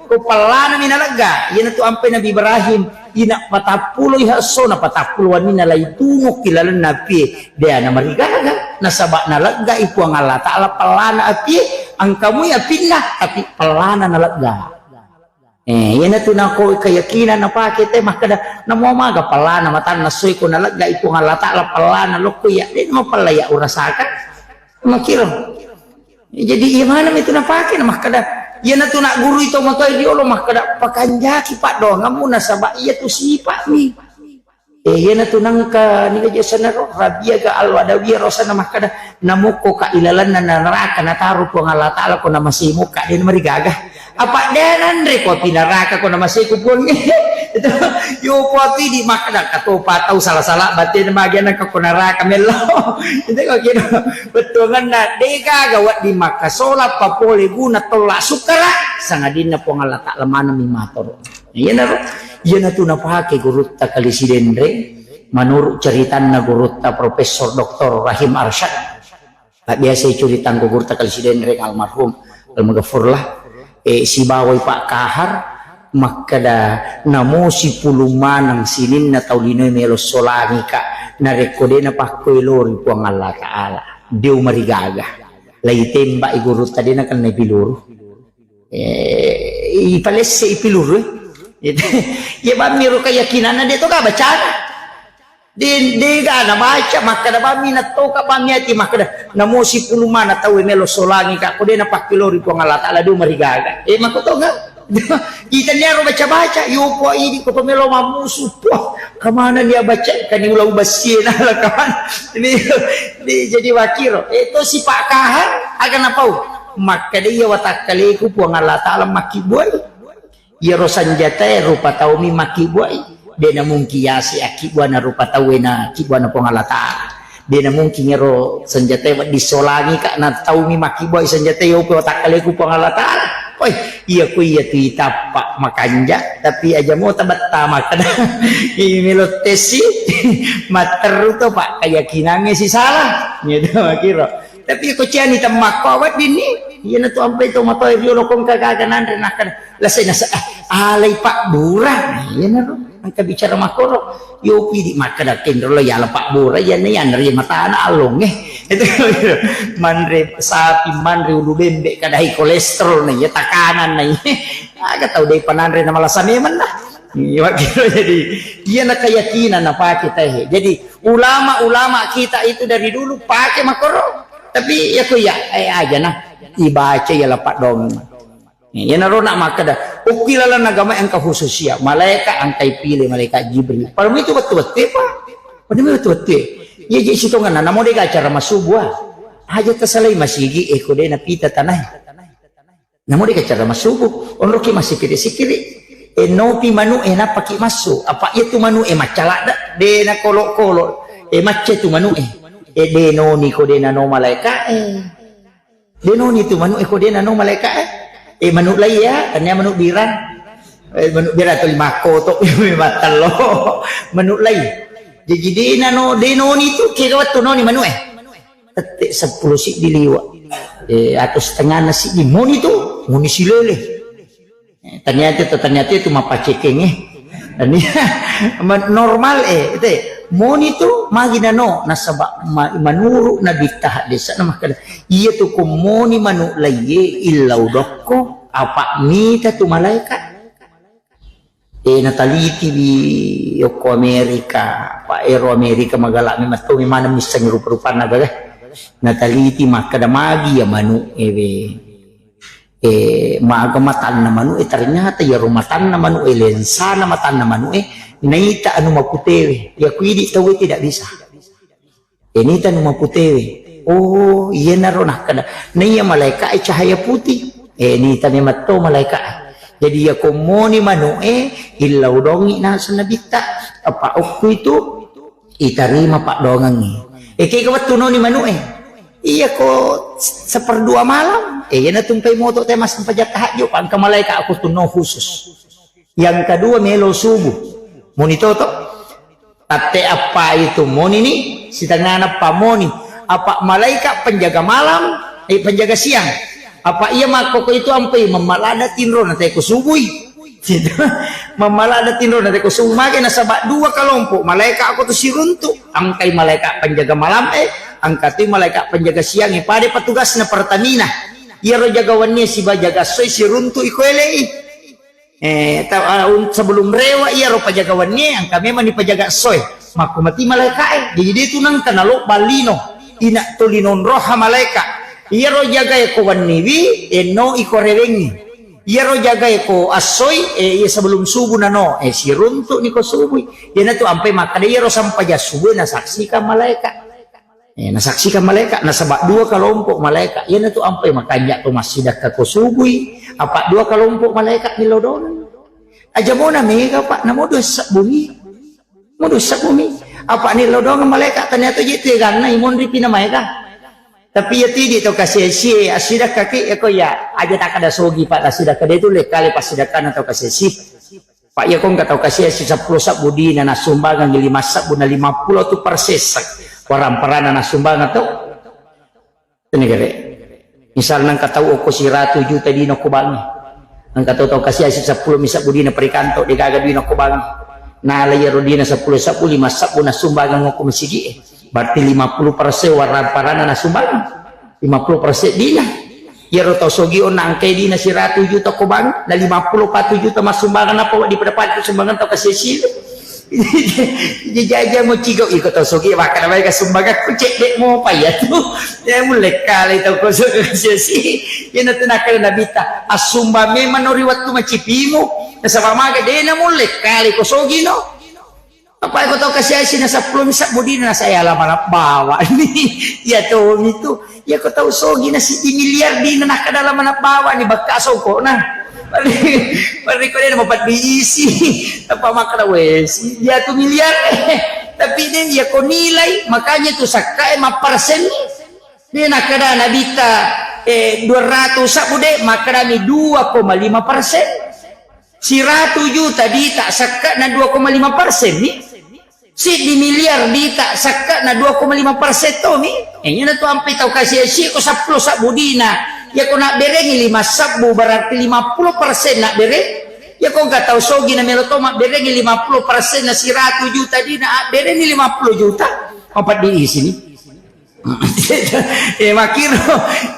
Ko pellana mi nalegga, iyanatu ampai Nabi Ibrahim, ina patappulo i esso na patappulo wanina lai tunuk ki lalenna apie, de ana marigaga, nasaba naleggai Puang Allah Ta'ala pellana apie, engkamui apinna, tapi pellana nalegga. Eh, iyanatu nako keyakinan napake te makkeda, namo maga pellana matanna soi ko naleggai Puang Allah Ta'ala pellana lokko iya, de mo pella iya urasaka. Makkiro. Jadi iya maneng itu napake na makkeda, iyanatu nak gurui to matoa riolo makkeda, pakanjaki paddoangammu nasaba iyatu sipa'mi. Eh, iyanatu nengka niga je sanaro, Rabi'ah ga Al-Adawiyah rosana makkeda, namukko ka ilalenna neraka nataro Puang Allah Ta'ala ko namasei mukka, de marigaga. Apa de nanre ko api neraka ko namasei ku Puang. Itu, yo ko api di makkeda, katopa tau salah-salah, batin magiana ko neraka mello. Itu ko kira, bettuanganna, de gaga wedding makkasola papole guna tolla sukkara, sangadinna Puang Allah Ta'ala maneng mi matoro. Iyanaro, iyanatu napake gurutta Kali Sidenreng, menurut ceritanna gurutta Profesor Doktor Rahim Arsyad. Tak biasa curitangku gurutta Kali Sidenreng almarhum, almaghfurlah, eh, sibawai Pak Kahar, makkeda namo sipulung maneng sininna tau linoe melo solangi ka, narekko de napakkoelori Puang Allah Ta'ala, de umarigaga. Lai tembak i gurutta de nakenna peluru. Eh, ipalesse i peluru, eh. Iya bammi ro keyakinanna de to ga bacana. De, de ga na baca, makkeda bammi nattoka bammi ati makkeda, namo sipulung maneng tau melo solangi ka, ko de napakkelori Puang Allah Ta'ala de umarigaga. Eh, makko to ga? Itaniaro baca-baca, yo po idi ko to melo mammusu, po, kamana dia baca, kani ulau bassie na la kamana. Ini, ini jadi wakiro. Eh, to si Pak Kahar, aga napau. Makkeda iya watakkaleku Puang Allah Ta'ala makkibbuai. Iyaro sanjatae rupa taumi makkibbuai. De namungkin yase akkibbuana rupa tauwe na kibbuana Puang Allah Ta'ala. De namungkin ero sanjatae wedding solangi ka na taumi makkibbuai sanjatae, yope watakkaleku Puang Allah Ta'ala. Oi, iya ko iya tu itappa makanja, tapi aja mo tabetta makkeda. Ini melo tesi, matteru to Pak, keyakinannya si salah. Gitu, kira. Tapi ko ciani temmakko weddinni, iyanatu ampai to matoa riolo ko engka gaga nanre nakkeda, lasai nasa, eh, alai pabbura. Nah, iyanaro, engka bicara makkoro, yo pidi makkeda kenro lo yala pabbura, iyanna yanre matana allonge. Itu manre sapi, manre ulu bembe, kadai kolesterol na iya, takanan na iya. Aga tau de pananre na malasa memang dah. Iya, kira jadi, iyana keyakinan napake tahe. Jadi, ulama-ulama kita itu dari dulu pake makkoro. Tapi ya ko ya, eh, aja nah. Ibaca ya lapak dong. Iyanaro nak makkeda, ukki lalang agama engka khususia. Malaikat engka ipilih, malaikat Jibril. Pada itu betul-betul, Pak. Pada itu betul-betul. Ya, jadi sitongan, namo de acara masubua. Aja tasalai masigi, eh, ko de napita tanai. Namo de acara massubu, onroki massikiri-sikiri. E nopi manu e nappaki massu. Apa iya tu manu e maccalak da, de na kolo-kolo. E macce tu manu e. E de noni ko de nano malaika e. De noni tu manu e ko de nano malaika e. E manu lai ya, tania manu birang. E manu birang tu lima koto, mattello. Manu lai. Jadi de nano, de noni tu kega wettu noni manu e. Tette seppulo siddi liwa. Eh, atau setengahna siddi. Moni tu, moni silele. Eh, ternyata itu, ternyata itu mapacekeng, eh. Tania-, ma-, normal, eh, itu, eh. Moni tu, magi nano, nasaba ma-, manuru Nabitta haddesana makkeda, iya tu ko moni manu laiye illau dokko, apa mita tu malaikat. E, nataliti wi okko Amerika, pa ero Amerika magala memang to memang missengi rupa-rupanna gaga. Nataliti makkeda magi ya manu e we. E, maga matanna manu e, ternyata ya matanna manu e, lensana matanna manu e, naita anu maputewe. Ya kuidi tawe tidak bisa. E, nita nu maputewe. Oh, iyanaro nakkeda. Naiya malaika e cahaya putih. E, nita memang to malaika e. Jadi, iyako moni manu'e, illau dongi naseng Nabitta. Apa okku itu itarima paddoangengngi. Eke wettu noni manu'e. Iyako seperdua malam, eh, iyana tumpai moto te massempajang tahajud, pa engka malaika aku tunno khusus. Yang kedua melo subuh. Moni toto. Tatte appa itu moni ni, sitengana pa moni. Apa malaika penjaga malam, eh, penjaga siang. Apa iya makkoko itu ampai mammalada tinro na teko subui. Mammalada tinro na teko subui mage nasaba dua kelompok malaika aku tu siruntu. Angkai malaika penjaga malam, eh, angkatui malaika penjaga siang, eh, pada petugasna Pertamina. Iyaro jaga wennie siba jaga soi siruntu iko elei. Eh, ta-, ah, un-, sebelum rewa iyaro pajaga wennie, engka memang ni pajaga soe. Makko mati malaikae. Jadi dia tu nengka nalobba lino. Ina to lino roha malaika. Iyaro jagae ko wenniwi, enno iko rewengi. Iyaro jagae ko assoi, eh, iya sebelum subuh nano, eh, siruntu ni ko subui. Iyana tu ampai makkada iyaro sampajang subuh nasaksikan malaika. Eh, nasaksikan malaika, nasaba dua kelompok malaika. Iyana tu ampai makanja to massidakka ko subui, apa dua kelompok malaika milodong. Aja mona mega, Pak, namo dua sebbu mi. Mo dua sebbu mi. Apa nilodong malaika tania to je tu ganna imonri pina maega. Tapi iya tidi to kasih sie, asidakka ki, eko ya, aja tak ada sogi, Pak, asidakka de tu lekale pasidakana to kasih sie. Pak, iya ko engka tau kasiasi seppulo sebbu dina, nasumbangang lima sebbu na lima puluh tu persessa. Warang parana nasumbangang to. Ini kere. Misalna engka tau okko siratu juta dina ko bangi. Engka tau, tau kasiasi seppulo mi sebbu dina perikanto, degaga dina ko bangi. Nala iyaro dina seppulo sebbu, lima sebbu nasumbangang okko masigi e. Berarti lima puluh persen warang parana nasumbangang. Lima puluh persen dina. Iyaro tau sogi onna angkai dina siratu juta ko bang, na lima puluh patu juta massumbangan apa wadi pada patu sumbangan tau kasih sili. Jaja mo cigo iko tau sogi makkada bae ka sumbangan ku cedde mo pa iya tu. Ya mulle kale tau ko sogi kasih si. Iyana tu nakkada Nabitta, assumbang memang no ri wettu macipimu. Nasaba maga dena mulle kale ko sogi no. Apa ko tau kasiasi na seppulo mi sebbu dina na saya lama na bawa ni. Iya to mi tu. Iya ko tau sogi na siddi miliar dina na kada lama na bawa ni bakka songko na. Pari ko dena mapat diisi. Apa makkada wesi. Iya tu miliar. Tapi den iya ko nilai, makanya tu sakka e mapparsen ni. Ni nakkada Nabitta, eh, dua ratus sebbu de, makkadami dua koma lima persen. Siratu juta dita sekke'na dua koma lima persen ni. Siddi miliar dita sekke'na dua koma lima persen tomi. Eh, iyana tu ampai tau kasiasi ko seppulo sebbu dina. Iya ko nabberengi lima sebbu berarti lima puluh persen nabbereng. Iya ko engka tau sogi na melo to mabberengi lima puluh persen na siratu juta dina, abberengi lima puluh juta. Apa diisi ni? Eh, makkiro.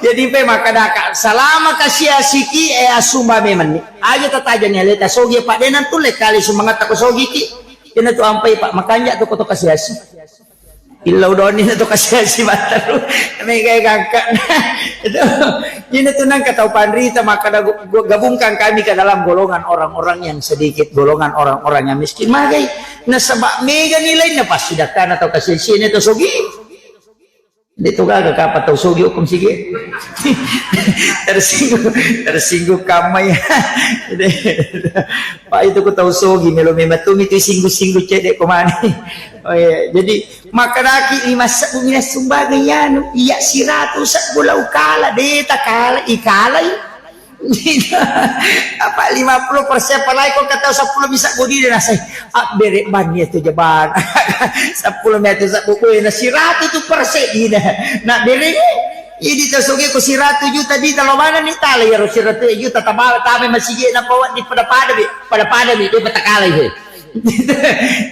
Jadi, pe makkadaka, salama kasiasiki, eh, assumba memenni. Aja tatajani aleta sogi, Pak, de nantulle kali sumbangatta ko sogiki. Iyana tu ampai, Pak, makanja tu ko to kasiasi. Illau doni na to kasiasi batteru. Mega gangka. Itu. Iyana tu nangka tau panrita, makkada gu-, gu-, gabungkan kami ke dalam golongan orang-orang yang sedikit, golongan orang-orang yang miskin. Magai, nasaba mega nilainna passidakkana tau kasiasi ne to sogi. De to gaga kapa tau sogi okkom sige. Tersinggung, tersinggung kamma ya. Pak, itu ko tau sogi melo memang tu mitu singgung-singgung cedde ko mani. Oh iya, jadi makkadaki lima sebbu mina sumbangan yanu, iya siratu sebbu lau kala, de ta kala, i kala i. Apa lima puluh persen, apalagi ko kata seppulo bisa budi de nasai. Abbere banni tu jabana. Seppulo mi tu sebbu, na siratu tu persen dina. Na bere. Idi ta soge ko siratu juta dita lo mana ni tala ya siratu juta tabala tame masigi na bawa di pada-pada bi. Pada-pada bi, de patakalai he.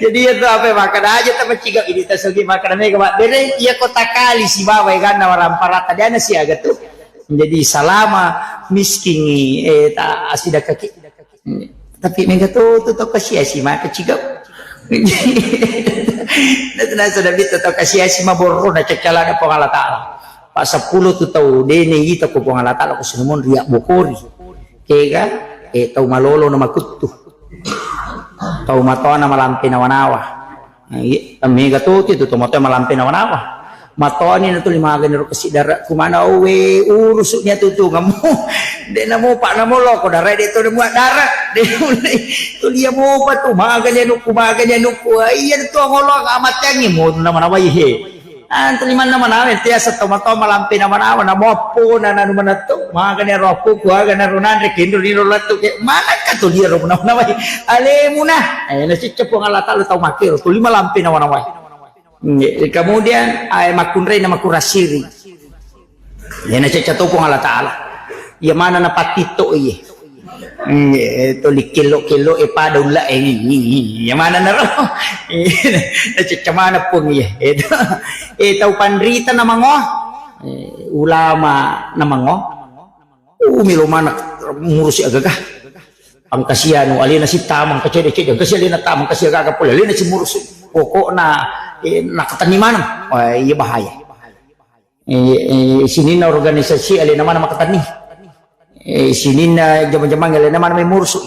Jadi itu apa makkada aja ta maciga idi ta soge makkada mega mabbere iya ko takali sibawa eganna waramparata de na siaga tu. Jadi salama miskingi, eh, ta asidakaki. Tapi mega to, to, to kasiasi maka ciga. Nah, tenang sudah bita to kasiasi maborro na cacalana Puang Allah Taala. Pak seppulo tu tau dene ita ko Puang Allah Taala ko sinumon riak bokori. Kega, eh, tau malolo na makuttu. Tau matoana malampe nawa-nawa. Nah, iya, mega to tu, tu tau matoa malampe nawa-nawa. Matoni na tuli magani ro kasi dara kumana owe urusu nia tutungamu. De namo pa namo loko dara de to de mua dara. De mulai tuli ya mo pa tu magani anu ku magani anu ku. Iya tu ngolo amatengi mo nama nama ihe. Antu limanna manawa, tiasa to mato malampe na manawa, na moppo na nanu manatto, magani ro appo ku aga na ro nanre kendro ni ro lattu ke, mana ka to dia ro manawa, alemuna. Eh, na cicca Puang Allah Taala tau makkero, tuli malampe na manawa. Nggih, kemudian, eh, makkunrai na makurasiri. Ya na cicca to Puang Allah Taala. Iya mana na pattitto iye. Nggih, to likkello-kello e pada ulla e. Iya mana naro. Nacecca mana pun iye. Itu. Eh, tau panrita namango. Eh, ulama namango. Uh, melo mana murusi agaga. Angkasianu alena si tamang kecede-cede, angkasi alena tamang kasi agaga pole alena si murusi. Pokokna eh, nakatenni maneng. Wah, iya bahaya. Eh, eh, sininna organisasi alena mana makatenni. Eh, sininna jama-jamang alena mana memursu.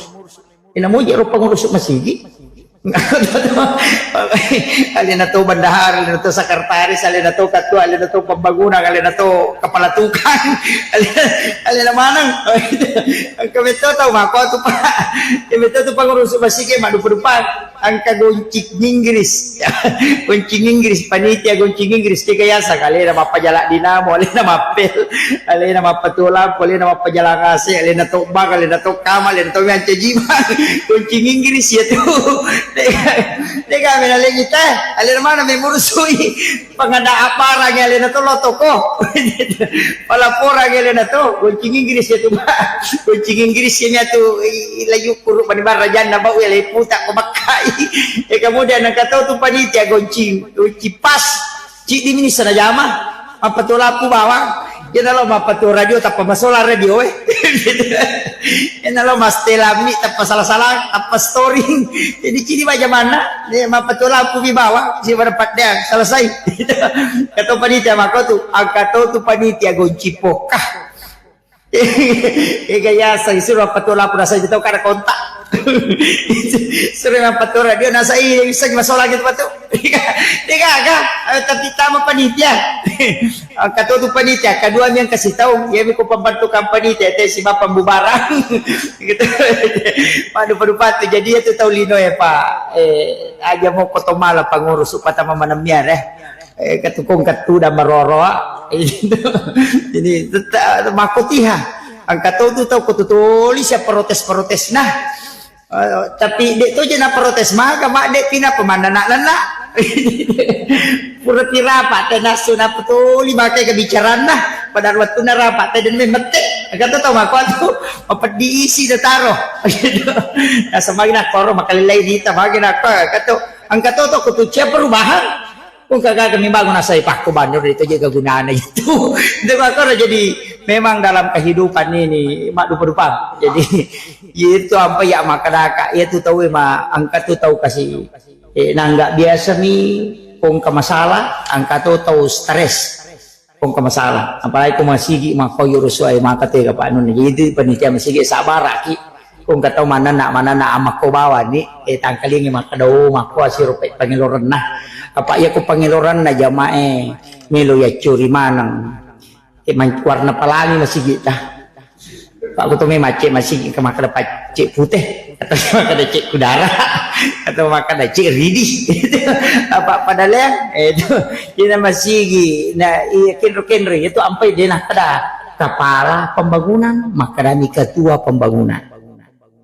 Ina muji ro pangurus masigi. Alena to bendahara, alena to sekretaris, alena to ketua, alena to pembangunan, alena to kepala tukang, alena, alena maneng. Engka metto tau mako tu, Pak. Ya metto tu pangurus masigi, madupa-dupa. Engka goncing Inggris. Goncing Inggris, panitia goncing Inggris, kega yaseng, alena mappajala dinamo, alena mappel, alena mappatuo lampu, alena mappajala A C, alena to bang, alena to kamar, alena to mancaji bang. Goncing Inggris ya tu. Dega, dega mena lagi teh, alena mana memurusui. Pengada aparang alena to lo toko. Palaporang alena to, goncing Inggris ya tu, Pak. Goncing Inggris ya tu, i-, i-, layu kuru pani barajanna bau ya leputa ko bakkai. Eh, kemudian engka to tu panitia goncing, goncing pas. Cidi mini sana jama. Apa to lapu bawang? Iya nalo mappatua radio tappa masola radio eh. Iya nalo mastelami tappa salah-salah tappa storing. Jadi cini baja mana? Nih mappatua lampu mi bawang si pada padang selesai. Kata panitia mako tu, angka to tu panitia gonci pokah. Ega yaseng suro mappatua lampu nasai tau kada kontak. Suro mappatua radio nasai bisa masola gitu patu. Tiga, tiga, eh, tapi tama panitia. Angka to tu panitia, kedua mi yang kasih tahu, ya mi ko pembentukan panitia, teh si bapak bubaran. Gitu. Padu padu patu, jadi ya tu tahu lino ya Pak. Eh, aja mau koto mala pengurus upata mama nemiar eh. Eh, ketukung ketu dan meroro. Ini tetap makotiha. Angka to tu tahu kotu tulis ya protes-protes nah. Eh, tapi dek to je na protes maka, mak dek pina pemanna nak lenak. Pura tirapa te nasu na petoli makai kebicaraan nah. Pada waktu na rapa te dan mette. Kata tau mako tu apa diisi de taro. Nah, semagina koro makalilai dita magina apa kata angka to to kutu cia perubahan. Kung kagaga membangun asai pakko banjur itu juga gunanya itu. Itu makanya jadi memang dalam kehidupan ini mak dupa-dupa. Jadi itu ampa ya makadaka, ya tu tahu ma angka tu tahu kasih eh, nangga biasa mi kung ke masalah, angka tu tahu stres kung ke masalah. Apalagi kung masigi makko yurusu ai maka tega panun. Jadi itu panitia masigi sabar aki. Kung katau manenna, manenna amakko bawani, eh, tangkalingi makkeda, "Oh, makko asiro pe-, pangelorenna." Apa iya ko pangelorenna jamae melo yaccuri maneng. Eh, man-, warna pelangi masigi ta. Pak kuto me macce masigi ke makkeda pacce putih, atau makkeda cek kudara, atau makkeda cek ridi. Apa pada leng? Eh, itu. Ina masigi, na iya kenro-kenro, itu ampai dena kada kepala pembangunan, makkedani ketua pembangunan.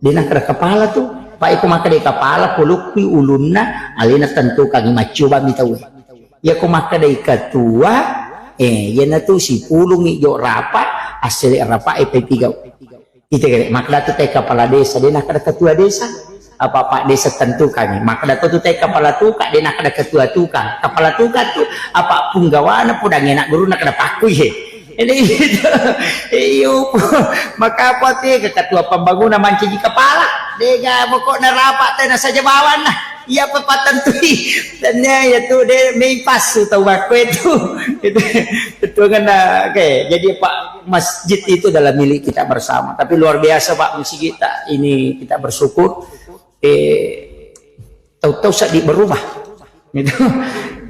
De nakkeda kepala tu, pa iko makkeda kepala, polokkui ulunna, alena tentukangi maccoba mi tauwe. Iyako makkedai ketua, eh, iyanatu sipulungi jo rapa, assele rapa e pepigau. Ite gare, makkeda tu te kepala desa, de nakkeda ketua desa. Apa pak desa tentukangi. Makkeda tu te kepala tukang, de nakkeda ketua tukang. Kepala tukang tu, apa punggawana pudang enak guru nakkeda pakkui he. Ini gitu. Iyo, maka apa tu ya, ketua pembangunan mancaji kepala. Dega pokoknya rapat tena saja bawan nah. Iya apa patentui. Dan ya, ya tu de main pas tu tahu aku itu. Itu, itu kan, oke. Jadi pak masjid itu adalah milik kita bersama. Tapi luar biasa pak masjid kita ini kita bersyukur. Eh, tahu-tahu saat berubah. Gitu.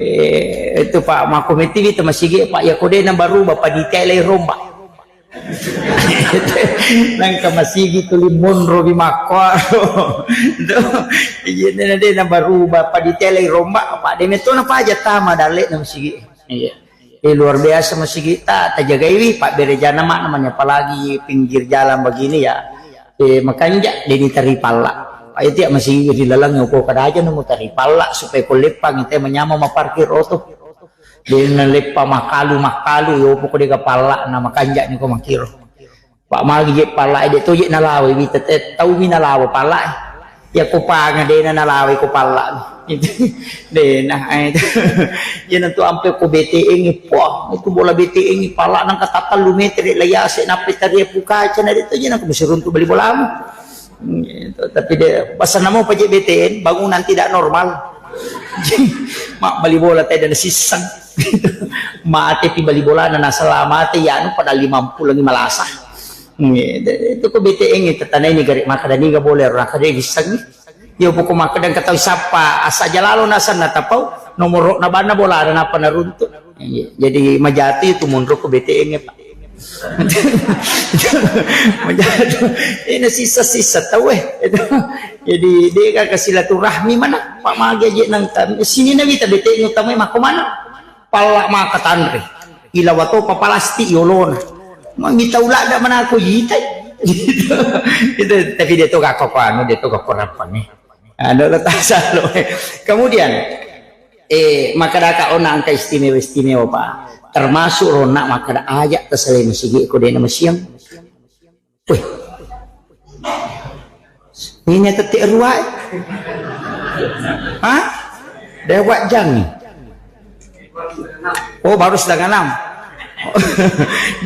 Eh, itu Pak, makko metiwi tu masigi Pak, ya kode na baru Bapak detail lai romba. Nangka masigi tuli monro bi makko. Itu, iya, na de na baru Bapak detail lai romba, Pak, de meto na paja tama dalle na masigi. Iya. Eh, luar biasa masigi ta, tajagaiwi, Pak, bere jana mak namanya, apalagi pinggir jalan begini ya. Eh, makanja de ni tari palla. Pak, itu ya masigi di lalang ko kada aja nemu tari palla supaya ko leppang te manyama maparkir oto. De na leppa makalu, makalu, yo poko de ga palla na makanja ni ko makiro. Pak, magi je palla e, de to je nalawa, wita te tau mi nalawa palla e. Ya ko panga de na nalawa ko palla. De na, eh, ya nantu ampe ko B T N, wah, itu bola B T N palla nang kata tellu meter la yase nape tari pukaca na de to je nang ko bisa runtu bali bolamu. Gitu. Tapi de, pasal namo paje B T N, bangunan tidak normal. Mak bali bola tadi ada siseng. Mate pi bali bola na nasala mate ya anu pada lima puluh lagi malasa. Gitu. Itu ko B T N itu tanah ini gare maka dani ga boleh orang kada siseng. Ya pokok maka dan ketahui siapa asa jalalo nasan na tapau nomor na bana bola ada napa naruntuk. Iya, jadi majati itu mundur ke B T N ya, Pak. Majati. Ini sisa-sisa tahu eh. Itu. Jadi dia kan ke silaturahmi mana? Pak magi aja nang tam-, sini nabi tak B T N utama mako mana? Palla maka tanre. Ila wato papalasti yolona. Mami tahu lah ada mana aku yitai. Itu tapi dia tuh gak kok anu, dia tuh gak kurang nih. Anu lo tasalo. Kemudian Eh, makkadaka onna engka istimewa-istimewa, Pak. Termasuk ronna makkada aja' tasalai masigi ko de'na masiang. Weh. Ini tette' rua, eh. Hah? Dewa jangi. Oh, baru setengah enam.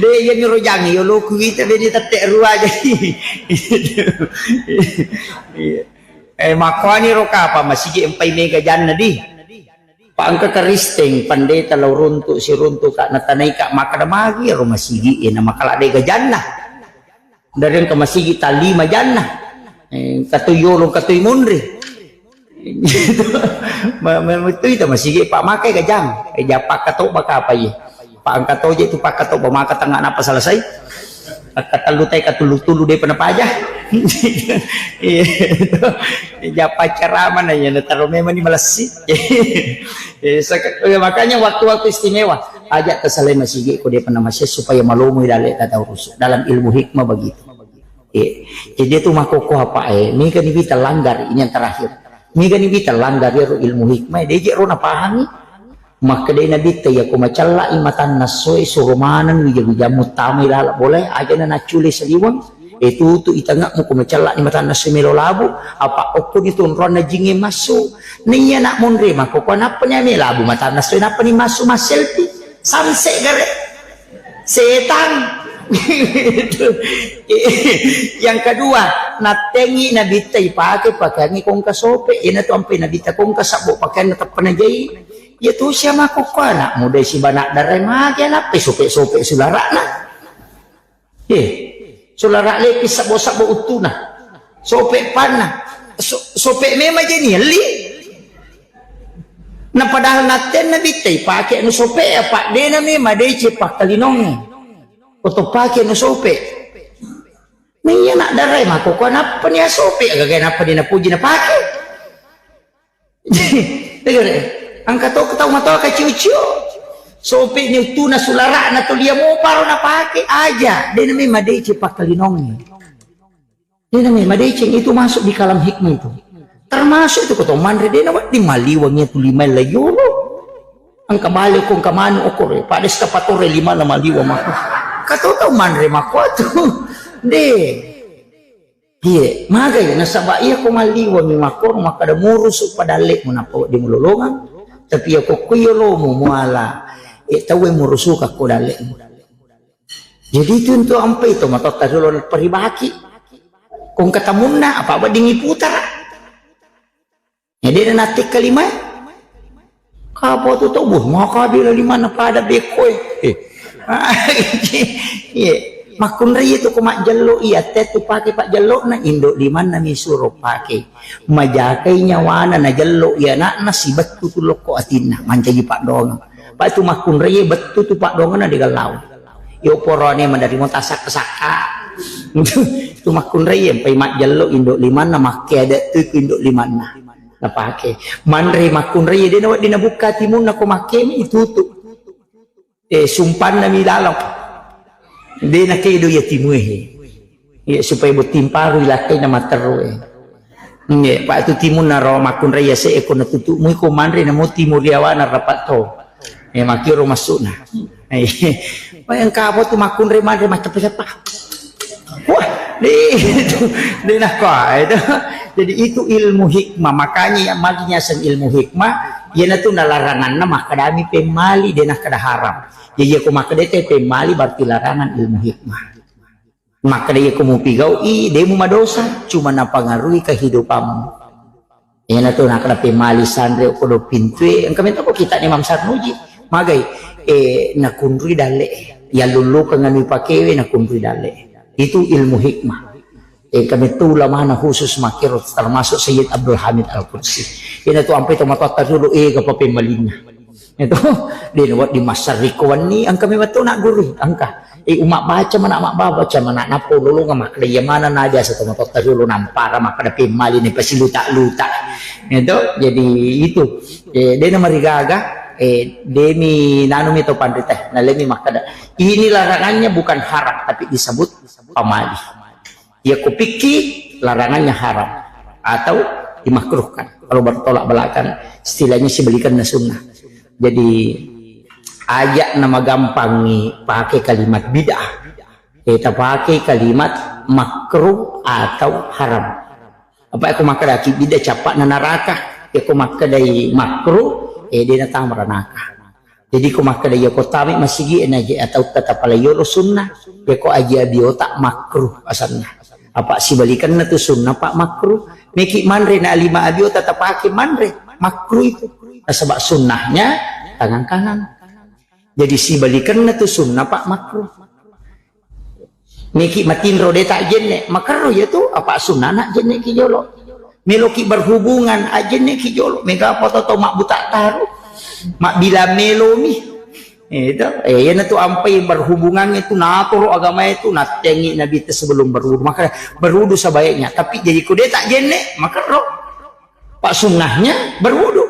De' iya miro jangi, yo lo kuita bene tette' rua jadi. Iya. Eh, makkuani ro kapa masigi empai mega janna di. Pa engka Karisteng, pandeta lao runtu', siruntu'ka, natanaika makkada magi ero masigi e, na makkada de' gajanna. Dari engka masigi ta lima janna. Eh, katoi yolo, katoi monri. Ma-, ma-, metoi ta masigi, pa makai gajang. Eh, jappa katobba kapa ye. Pa engka toje tu pakkatobba maka tengnga nappa selesai. Pakkatellu tai katullu-tullu de'pa napaja. Iya. Jappa ceramah na iya, nataro memang ni malessi. Eh, saka-, eh, makanya waktu-waktu istimewa, aja' tasalai masigi ko de'pa namasia supaya malomoi dalle' tata urusu'. Dalam ilmu hikmah begitu. Eh, jadi itu makkokkoe apa, eh, mega ni wita langgar, ini yang terakhir. Mega ni wita langgar iyaro ilmu hikmah, de' je' ro napahangi. Makkedai Nabitta, iya ko macalla'i matanna essoe, suro maneng wija-wija muttama ilala bolae, aja' na naccule saliweng, e tutu i tange'mu ko macalla'i matanna essoe melo labu, apa' okkoni tu onroanna jingnge massu. Na iya na' monri makkokkoe nappa ni ame labu matanna essoe, nappa ni massu masselfie, sunset gare'. Setan. Yang kedua, nattengngi Nabitta ipake pakeangnge kongka sope'. Iyanatu ampai Nabitta kongka sabbo pakeanna tappa najai. Iya tu sia makkokkoe ana' muda sibana' darai mage nappai sope'-sope' sulara'na. Eh, sulara' lepi sabbo-sabbo uttuna. Sope' panna. So-, sope' memang je' nielli. Na padahal nattenna Nabitta ipake anu sope', apa' de'na memang madeceng pakkalinongnge. Oto pake anu sope'. Na iya na' darai makkokkoe nappa ni asope', agaga nappa de' napuji napake. Tegere, engka to tau matoa kaciu-ciu. Sope' ni uttuna sulara'na to lia moparo napake, aja', de'na memang madeceng pakkalinongnge. De'na memang madeceng, itu masuk di kalam hikmah itu. Termasuk itu ko to manre de'na wedding maliweng iya tu limae layolo. Engka bale ko engka manu okoro, pada sita patore limana maliweng mako. Kato tau manre mako tu. De'. Iye, magai nasaba' iya ko malliweng mi makkoro makkada murusu' pa dalle'mu nappa wedding mulolongang. Tapi iya ko ko yolomu muala, eh, tauwe murusuka ko dalle'mu. Jadi itu untuk ampai to matotta dolo paribaki. Ko engka tamunna apa' wedding iputara. Ya, de' na nattikka limae. Kapa tu tau, buh, maka bela limanna pada bekkoe. Eh. Iya. Makkunrai itu ko majjello iya, tettu pake pajjellona, indo limanna mi suro pake. Majakai nyawana najello iya anakna, sibettu tu lokko atinna, mancaji paddoangeng. Pa itu makkunrai bettu tu paddoangenna de galau. Yo porone maderri mo tasakka-sakka. Itu makkunrai, empai majjello indo limanna, makke adat tu indo limanna. Napake. Manre makkunrai, de nawedding nabukka timunna ko makkemi itutu. Eh, sumpanna mi laleng. De nakedo iya timue he. Iya, supaya botting paru ilakkai na matteru e. Nge, pa itu timunna ro makkunrai ase e ko natutu mui ko manre namo timu riawana rapat to. Eh, makiro masukna. Eh, pa yang kapo tu makkunrai manre macam siapa? Wah, de itu, de nakko itu. Jadi itu ilmu hikmah. Makanya yang magi nyaseng ilmu hikmah, iyanatu nalaranganna makkadami pemmali, de nakkada haram. Jadi ko makkada te pemmali berarti larangan ilmu hikmah. Makkada iya ko mupigau'i, de mu madosa, cuma napangaruhi kehidupanmu. Iyanatu nakkada pemmali sanre okko do pintue, engka metto ko kita Imam Sarnuji. Magai, eh, nakunrui dalle, yallullukeng anu ipakewe nakunrui dalle. Itu ilmu hikmah. Eh, engka metto ulamana khusus makkiro, termasuk Sayyid Abdul Hamid Al-Qudsi. Iyanatu ampai tomatoatta dulu, eh, gapa pemmalinna. Itu, de nawedding massariko wenni, engka memang to nak guru, engka. Eh, umma baca mana, mak baca mana, nappo lolonga makkada iya mana na biasa tomatoatta dulu nampara makkada pemmali ne pasiluta-luta. Itu, jadi itu. Eh, de namarigaga, eh, demi nanu mi to panrita, nalemi makkada. Ini larangannya bukan haram, tapi disebut pamali. Iya ko pikki larangannya haram atau dimakruhkan. Kalau bertolak belakang, istilahnya sibalikanna sunnah. Jadi, aja na magampangi pakai kalimat bid'ah. Kita pakai kalimat makruh atau haram. Apa aku makkadaki bid'ah cappa'na naraka, ya ko makkedai makruh, eh, de natama ranaka. Jadi ko makkeda iya ko tami masigi e naje atau tetap ala yolo sunnah, ya ko aji abiota makruh asanna. Apa sibalikanna tu sunnah, Pak, makruh. Meki manre na lima abiota tapake manre, makruh itu. Nasaba sunnahnya tangan kanan. Jadi sibalikanna tu sunnah, Pak, makruh. Meki matinro de tak jenne, makerro ya tu, apa sunnah nak jenne ki jolo. Meloki berhubungan, ajenne ki jolo. Mega apa tau tau mabbuta taru, mabbila melomi. Itu, eh, yana tu ampai berhubungan itu natoro agama itu, natengi Nabi itu sebelum berwudu. Maka berwudu sebaiknya. Tapi jadi ko de tak jenne, makerro. Pak sunnahnya berwudu.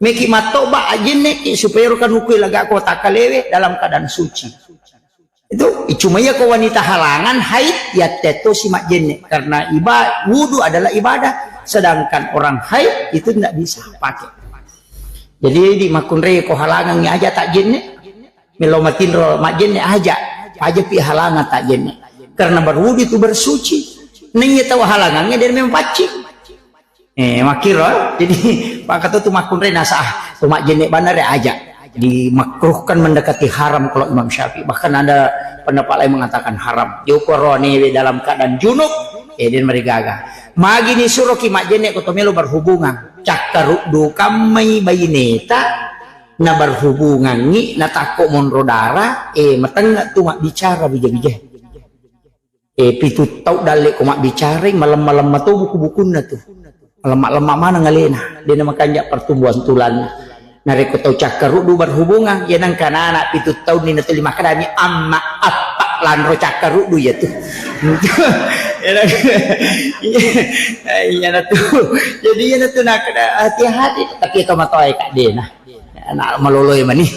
Meki mattoba ajenne ki supaya rukan hukui laga kota kalewe dalam keadaan suci. Itu, cuma iya ko wanita halangan, haid, ya tetto si majjenne. Karena iba-, wudu adalah ibadah. Sedangkan orang haid itu tidak bisa pakai. Jadi, di makkunrai ko halangan aja tak jenne. Melo matinro majjenne aja. Aja pi halangan tak jenne. Karena berwudu itu bersuci. Naiya tau halangannya dan memang paccing. Eh, makkiro, jadi, maka tu, tu makkunrai nasa, ah, tu majjenne banna re aja. Dimakruhkan mendekati haram kalau Imam Syafi'i. Bahkan ada pendapat lain mengatakan haram. Joko ronewe dalam keadaan junub, eh, dan marigaga. Magi ni suruh ki majjenne ko to melo berhubungan. Cakkaruddu kammai baineta, na berhubungangi, na takko monro darah, eh, matengnga tu mabbicara bija-bija. Eh, pitu tau dalle ko mabbicarai, malemma-lemma to buku-bukunna tu. Malemma-lemma maneng alena, dena makanja pertumbuhan tulanna. Narekko tau cakkaruddu berhubungan, ya nengka anak pitu taunni natuli makkedami, "Amma, appa, lanro cakkaruddu ya tu." Iya, iya, iya, na tu. Jadi, iya, na tu, nakkeda, hati-hati, tapi to matoa e, Kak, dena. Anak maloloe mani.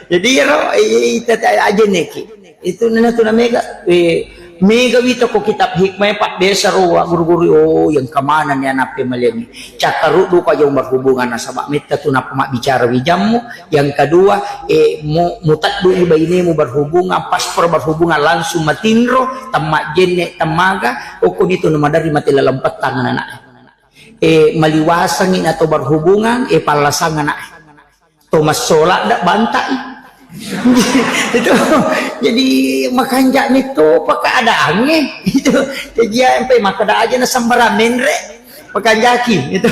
Jadi, iyaro, eh, ita-, ita-, ajenneki. Itu nana tu na mega, eh, mega wita ko kitab hikmah, Pak, biasa ro wa guru-guru, oh, yang kemana nih anak pemalian ini? Cakkaruddu ko aja berhubungan nasaba metta tu napa mabbicara wijammu. Yang kedua, eh, mu-, mutaddu i bainemu berhubungan, paspor berhubungan langsung matinro, temma jenne, temmaga, okko nitu na maderri mati lalempet tangan anak. Eh, maliwasangi nato berhubungan, eh, pallasang anak. To massola dak bantai. Itu, jadi makanja metto keadaannya. Itu, jadi ya, empe makkeda aja na sembarang menre. Makanjaki. Itu.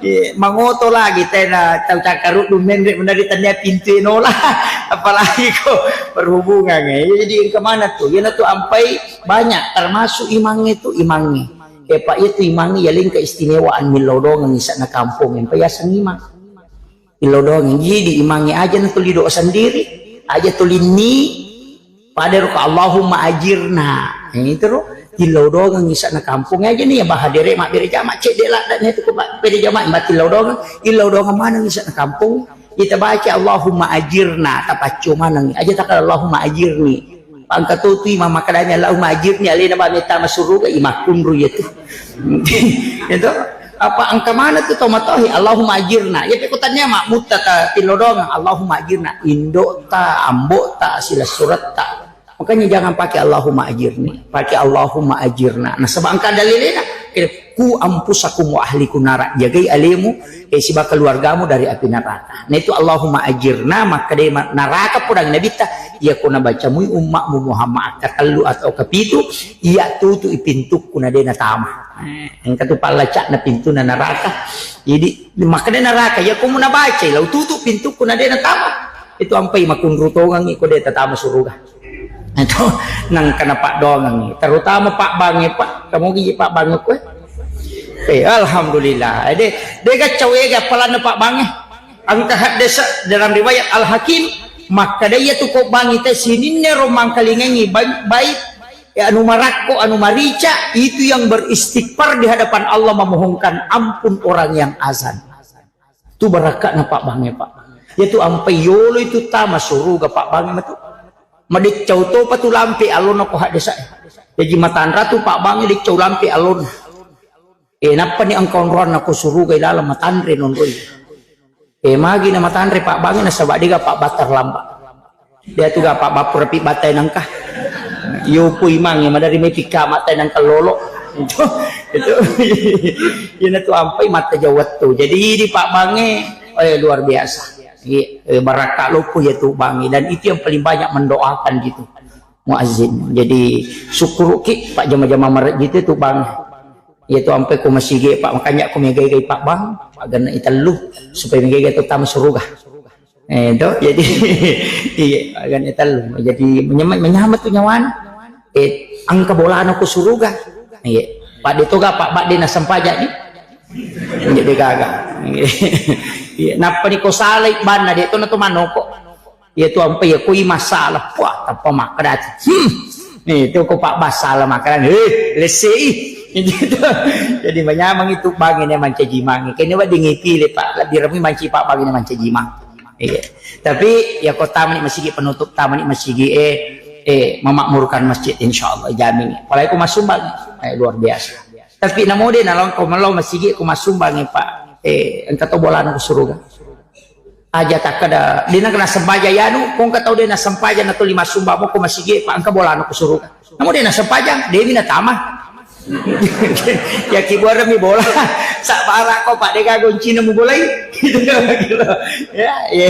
Eh, mangoto lagi tena tau cakkaruddu menre menari tania pintu enola. Apalagi ko berhubungan, eh. Jadi engka mana tu? Yana tu ampai banyak, termasuk imangnge tu, imangnge. Eh, Pak, itu imangnge ya lingka istimewaan millau dongeng isakna kampung, empa yaseng imang. Illau dongeng. Jadi imangnge aja na tuli doa sendiri, aja tuli ni, pada ro ka Allahumma ajirna. Nah, itu ro, illau dongeng isakna kampung aja nih ya, bahadere mabbere jama, cedde ladda nih tu ko mabbere jama, mati illau dongeng, illau dongeng maneng isakna kampung. Kita baca Allahumma ajirna, tapaccio maneng. Aja takal Allahumma ajirni. Pangka tu tu imang makkedanya, "Allahumma ajirni," alena ba metta masuruga, imakkunru ya tu. Itu apa engka mana tu tau matohi, "Allahumma ajirna." Ya pekutanya mak mutta ta tilodong, "Allahumma ajirna." Indo ta, ambo ta, silessuretta. Makanya jangan pakai Allahumma ajirni, pakai Allahumma ajirna. Nah, sebab engka dalilena. Ku anfusakum wa ahlikum nara, jagai alemu, eh, siba keluargamu dari api neraka. Nah, itu Allahumma ajirna, makkedai ma-, naraka podang Nabitta, iya ko nabacamui ummakmu Muhammad akkatellu atau kepitu, iya tutu'i pintukku na de natama. Eh, engka tu pallacakna pintuna naraka. Jadi, makkeda naraka, iya ko munabacai, lau tutu pintukku na de natama. Itu ampai makunru tongangi ko de tatama suruga. Itu nangka napaddoangengngi, terutama pabbangnge, Pak. Kamu gigi pabbangnge kue? Eh, alhamdulillah. Eh, de, de gaccau ega palanna pabbangnge. Engka haddesa dalam riwayat Al-Hakim, makkeda iya tu ko bangi te sininna ro mangkalingengi bai-, baik, ya, anu marakko, anu marica, itu yang beristighfar di hadapan Allah, memohonkan ampun orang yang azan. Tu barakka'na pabbangnge, Pak. Iya tu ampai yolo itu tama suruga pabbangnge matu. Madeccau topa tu lampe allonna ko haddesa e. Jaji matanra tu pabbangnge deccau lampe allonna. Eh, nappani engka onroanna ko suruga ilaleng matanre nonroi. Eh, magi na matanre pabbangnge nasaba dega pabbatta lamba. Dia tu ga pabbappura pi battai nangka. Yopo imangnge madari mai pikka mattai nangka lolo. Itu, itu. Ina tu ampai matta jawat tu. Jadi di pabbangnge, eh, luar biasa. Iya, eh, barakka loppo ya tu bangnge. Dan itu yang paling banyak mendoakan gitu. Muazzin. Jadi syukuruki Pak jama-jama marejji tu, tu bang. Iya tu ampai ko masigi Pak, makanya ko megai-gai Pak bang, Pak gana itellu supaya megai-gai tu tama suruga. Eh, to, jadi, iya, agak tellu. Jadi, menyama-, menyama tu nyawana. Eh, engka bolana ko suruga. Iya. Pak de toga, Pak, Pak de nasempajang ni. Jadi gaga. Iya, nappa ni ko salai banna de to na to manoko. Iya tu ampe iya kui masalah. Wah, tappa makkedati. Hmm. Nih, itu ko Pak Bas salah makan. Eh, lesi. Jadi menyamang itu bang ini mancaji mangi. Kene wa dingi pilih Pak, lebih rami manci Pak bang ini mancaji mang. Iya. Tapi ya ko tamani masigi penutup, tamani masigi, eh, eh, memakmurkan masjid, insya Allah, jamin. Apalagi ko masumbang, eh, luar biasa. Tapi namo de nalong ko mello masigi ko masumbang, eh, Pak, eh, engka to bolana ko suruga. Aja takkeda, de nengka nassempajang yanu, ko engka tau de nassempajang na tuli masumbang mo ko masigi, Pak, engka bolana ko suruga. Namo de nassempajang, de mi natama. Ya kibuareng mi bola. Sabbara ko, Pak, de gaga goncina mu bolai. Gitu. Ya, ya.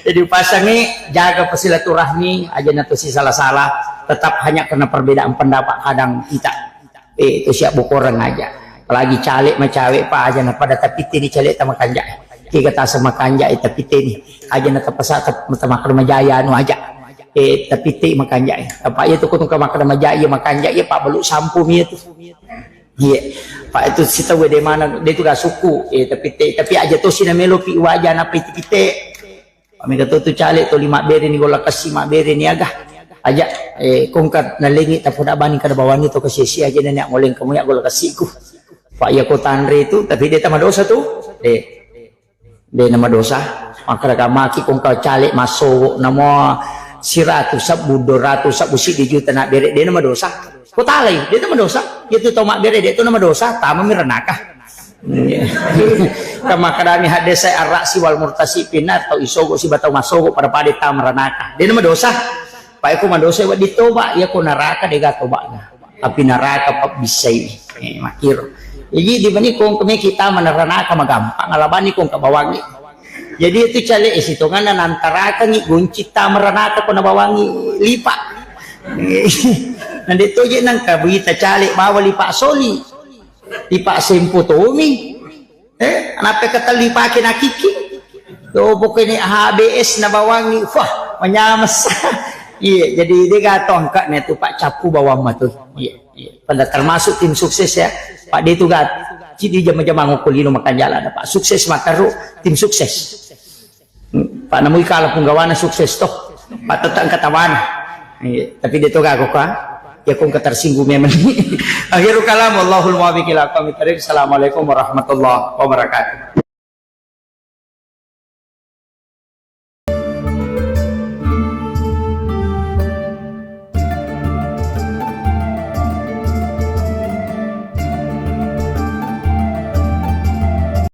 Jadi pasangi jaga silaturahmi, aja na to si salah-salah, tetap hanya karena perbedaan pendapat kadang kita. Eh, itu siap bokoreng aja. Apalagi caleg ma cawe, Pak, aja na pada tapitte ni caleg tama kanja. Kega tasa makanja, eh, tapitte ni. Aja na tapasa tap-, tama kada majaya anu aja. Eh, tapitte makanja, eh. Apa iya tu ko tungka makada majaya, iya makanja, iya Pak, belu sampu mi iya tu. Iya. Pak, itu sita wede mana, de tu ga suku, eh, tapitte, tapi aja to sina melo pi waja na pitte-pitte. Mega to tu caleg to lima bere ni golla kessi ma bere ni aga. Aja, eh, kongka nalengi tapoda bani kada bawani to kessi aja nenek ngoleng kamu ya golla kessiku. Pak, iya ko tanre tu, tapi de tama dosa tu. De. De nama dosa. Makkada maki kongka caleg massogo namo siratu sebbu, dua ratu sebbu, siddi juta na bere, de nama dosa. Ko talai, de nama dosa. Iya tu tau ma bere, de tu nama dosa, tama mi ranaka. Kama kadami haddesa arrasi wal murtasi pinar tau isogo siba tau masogo pada-pada tama ranaka. De nama dosa. Pai ko madosa wedding toba, iya ko naraka de ga tobana. Tapi naraka pabbissai. Eh, makiro. Jadi di bani ko engka meki tama ranaka magampang, alabani ko engka bawangi. Jadi itu caleg, eh, sitonganna nantarakangi gonci tama ranaka ko nabawangi lipa. Nande toje nangka buita caleg bawa lipa soli. Lipa sempo tomi. Eh, nappe ketelli pake nakiki. Yo pokoknya H B S nabawangi, wah, menyames. Iya, jadi dia gato angka ne tu Pak Capu bawang matu. Iya, iya. Pada termasuk tim sukses ya. Pak dia tu gat. Cidi jama-jama ngukulino makan jalan ada Pak. Sukses mataru tim sukses. Pak namui kala punggawana sukses toh. Pak tetang katawana. Iya, tapi dia tu gago ka. Ya kong ketersinggung memang. Akhirul kalam, wallahul muwaffiq ila aqwamit thariq. Assalamualaikum warahmatullahi wabarakatuh.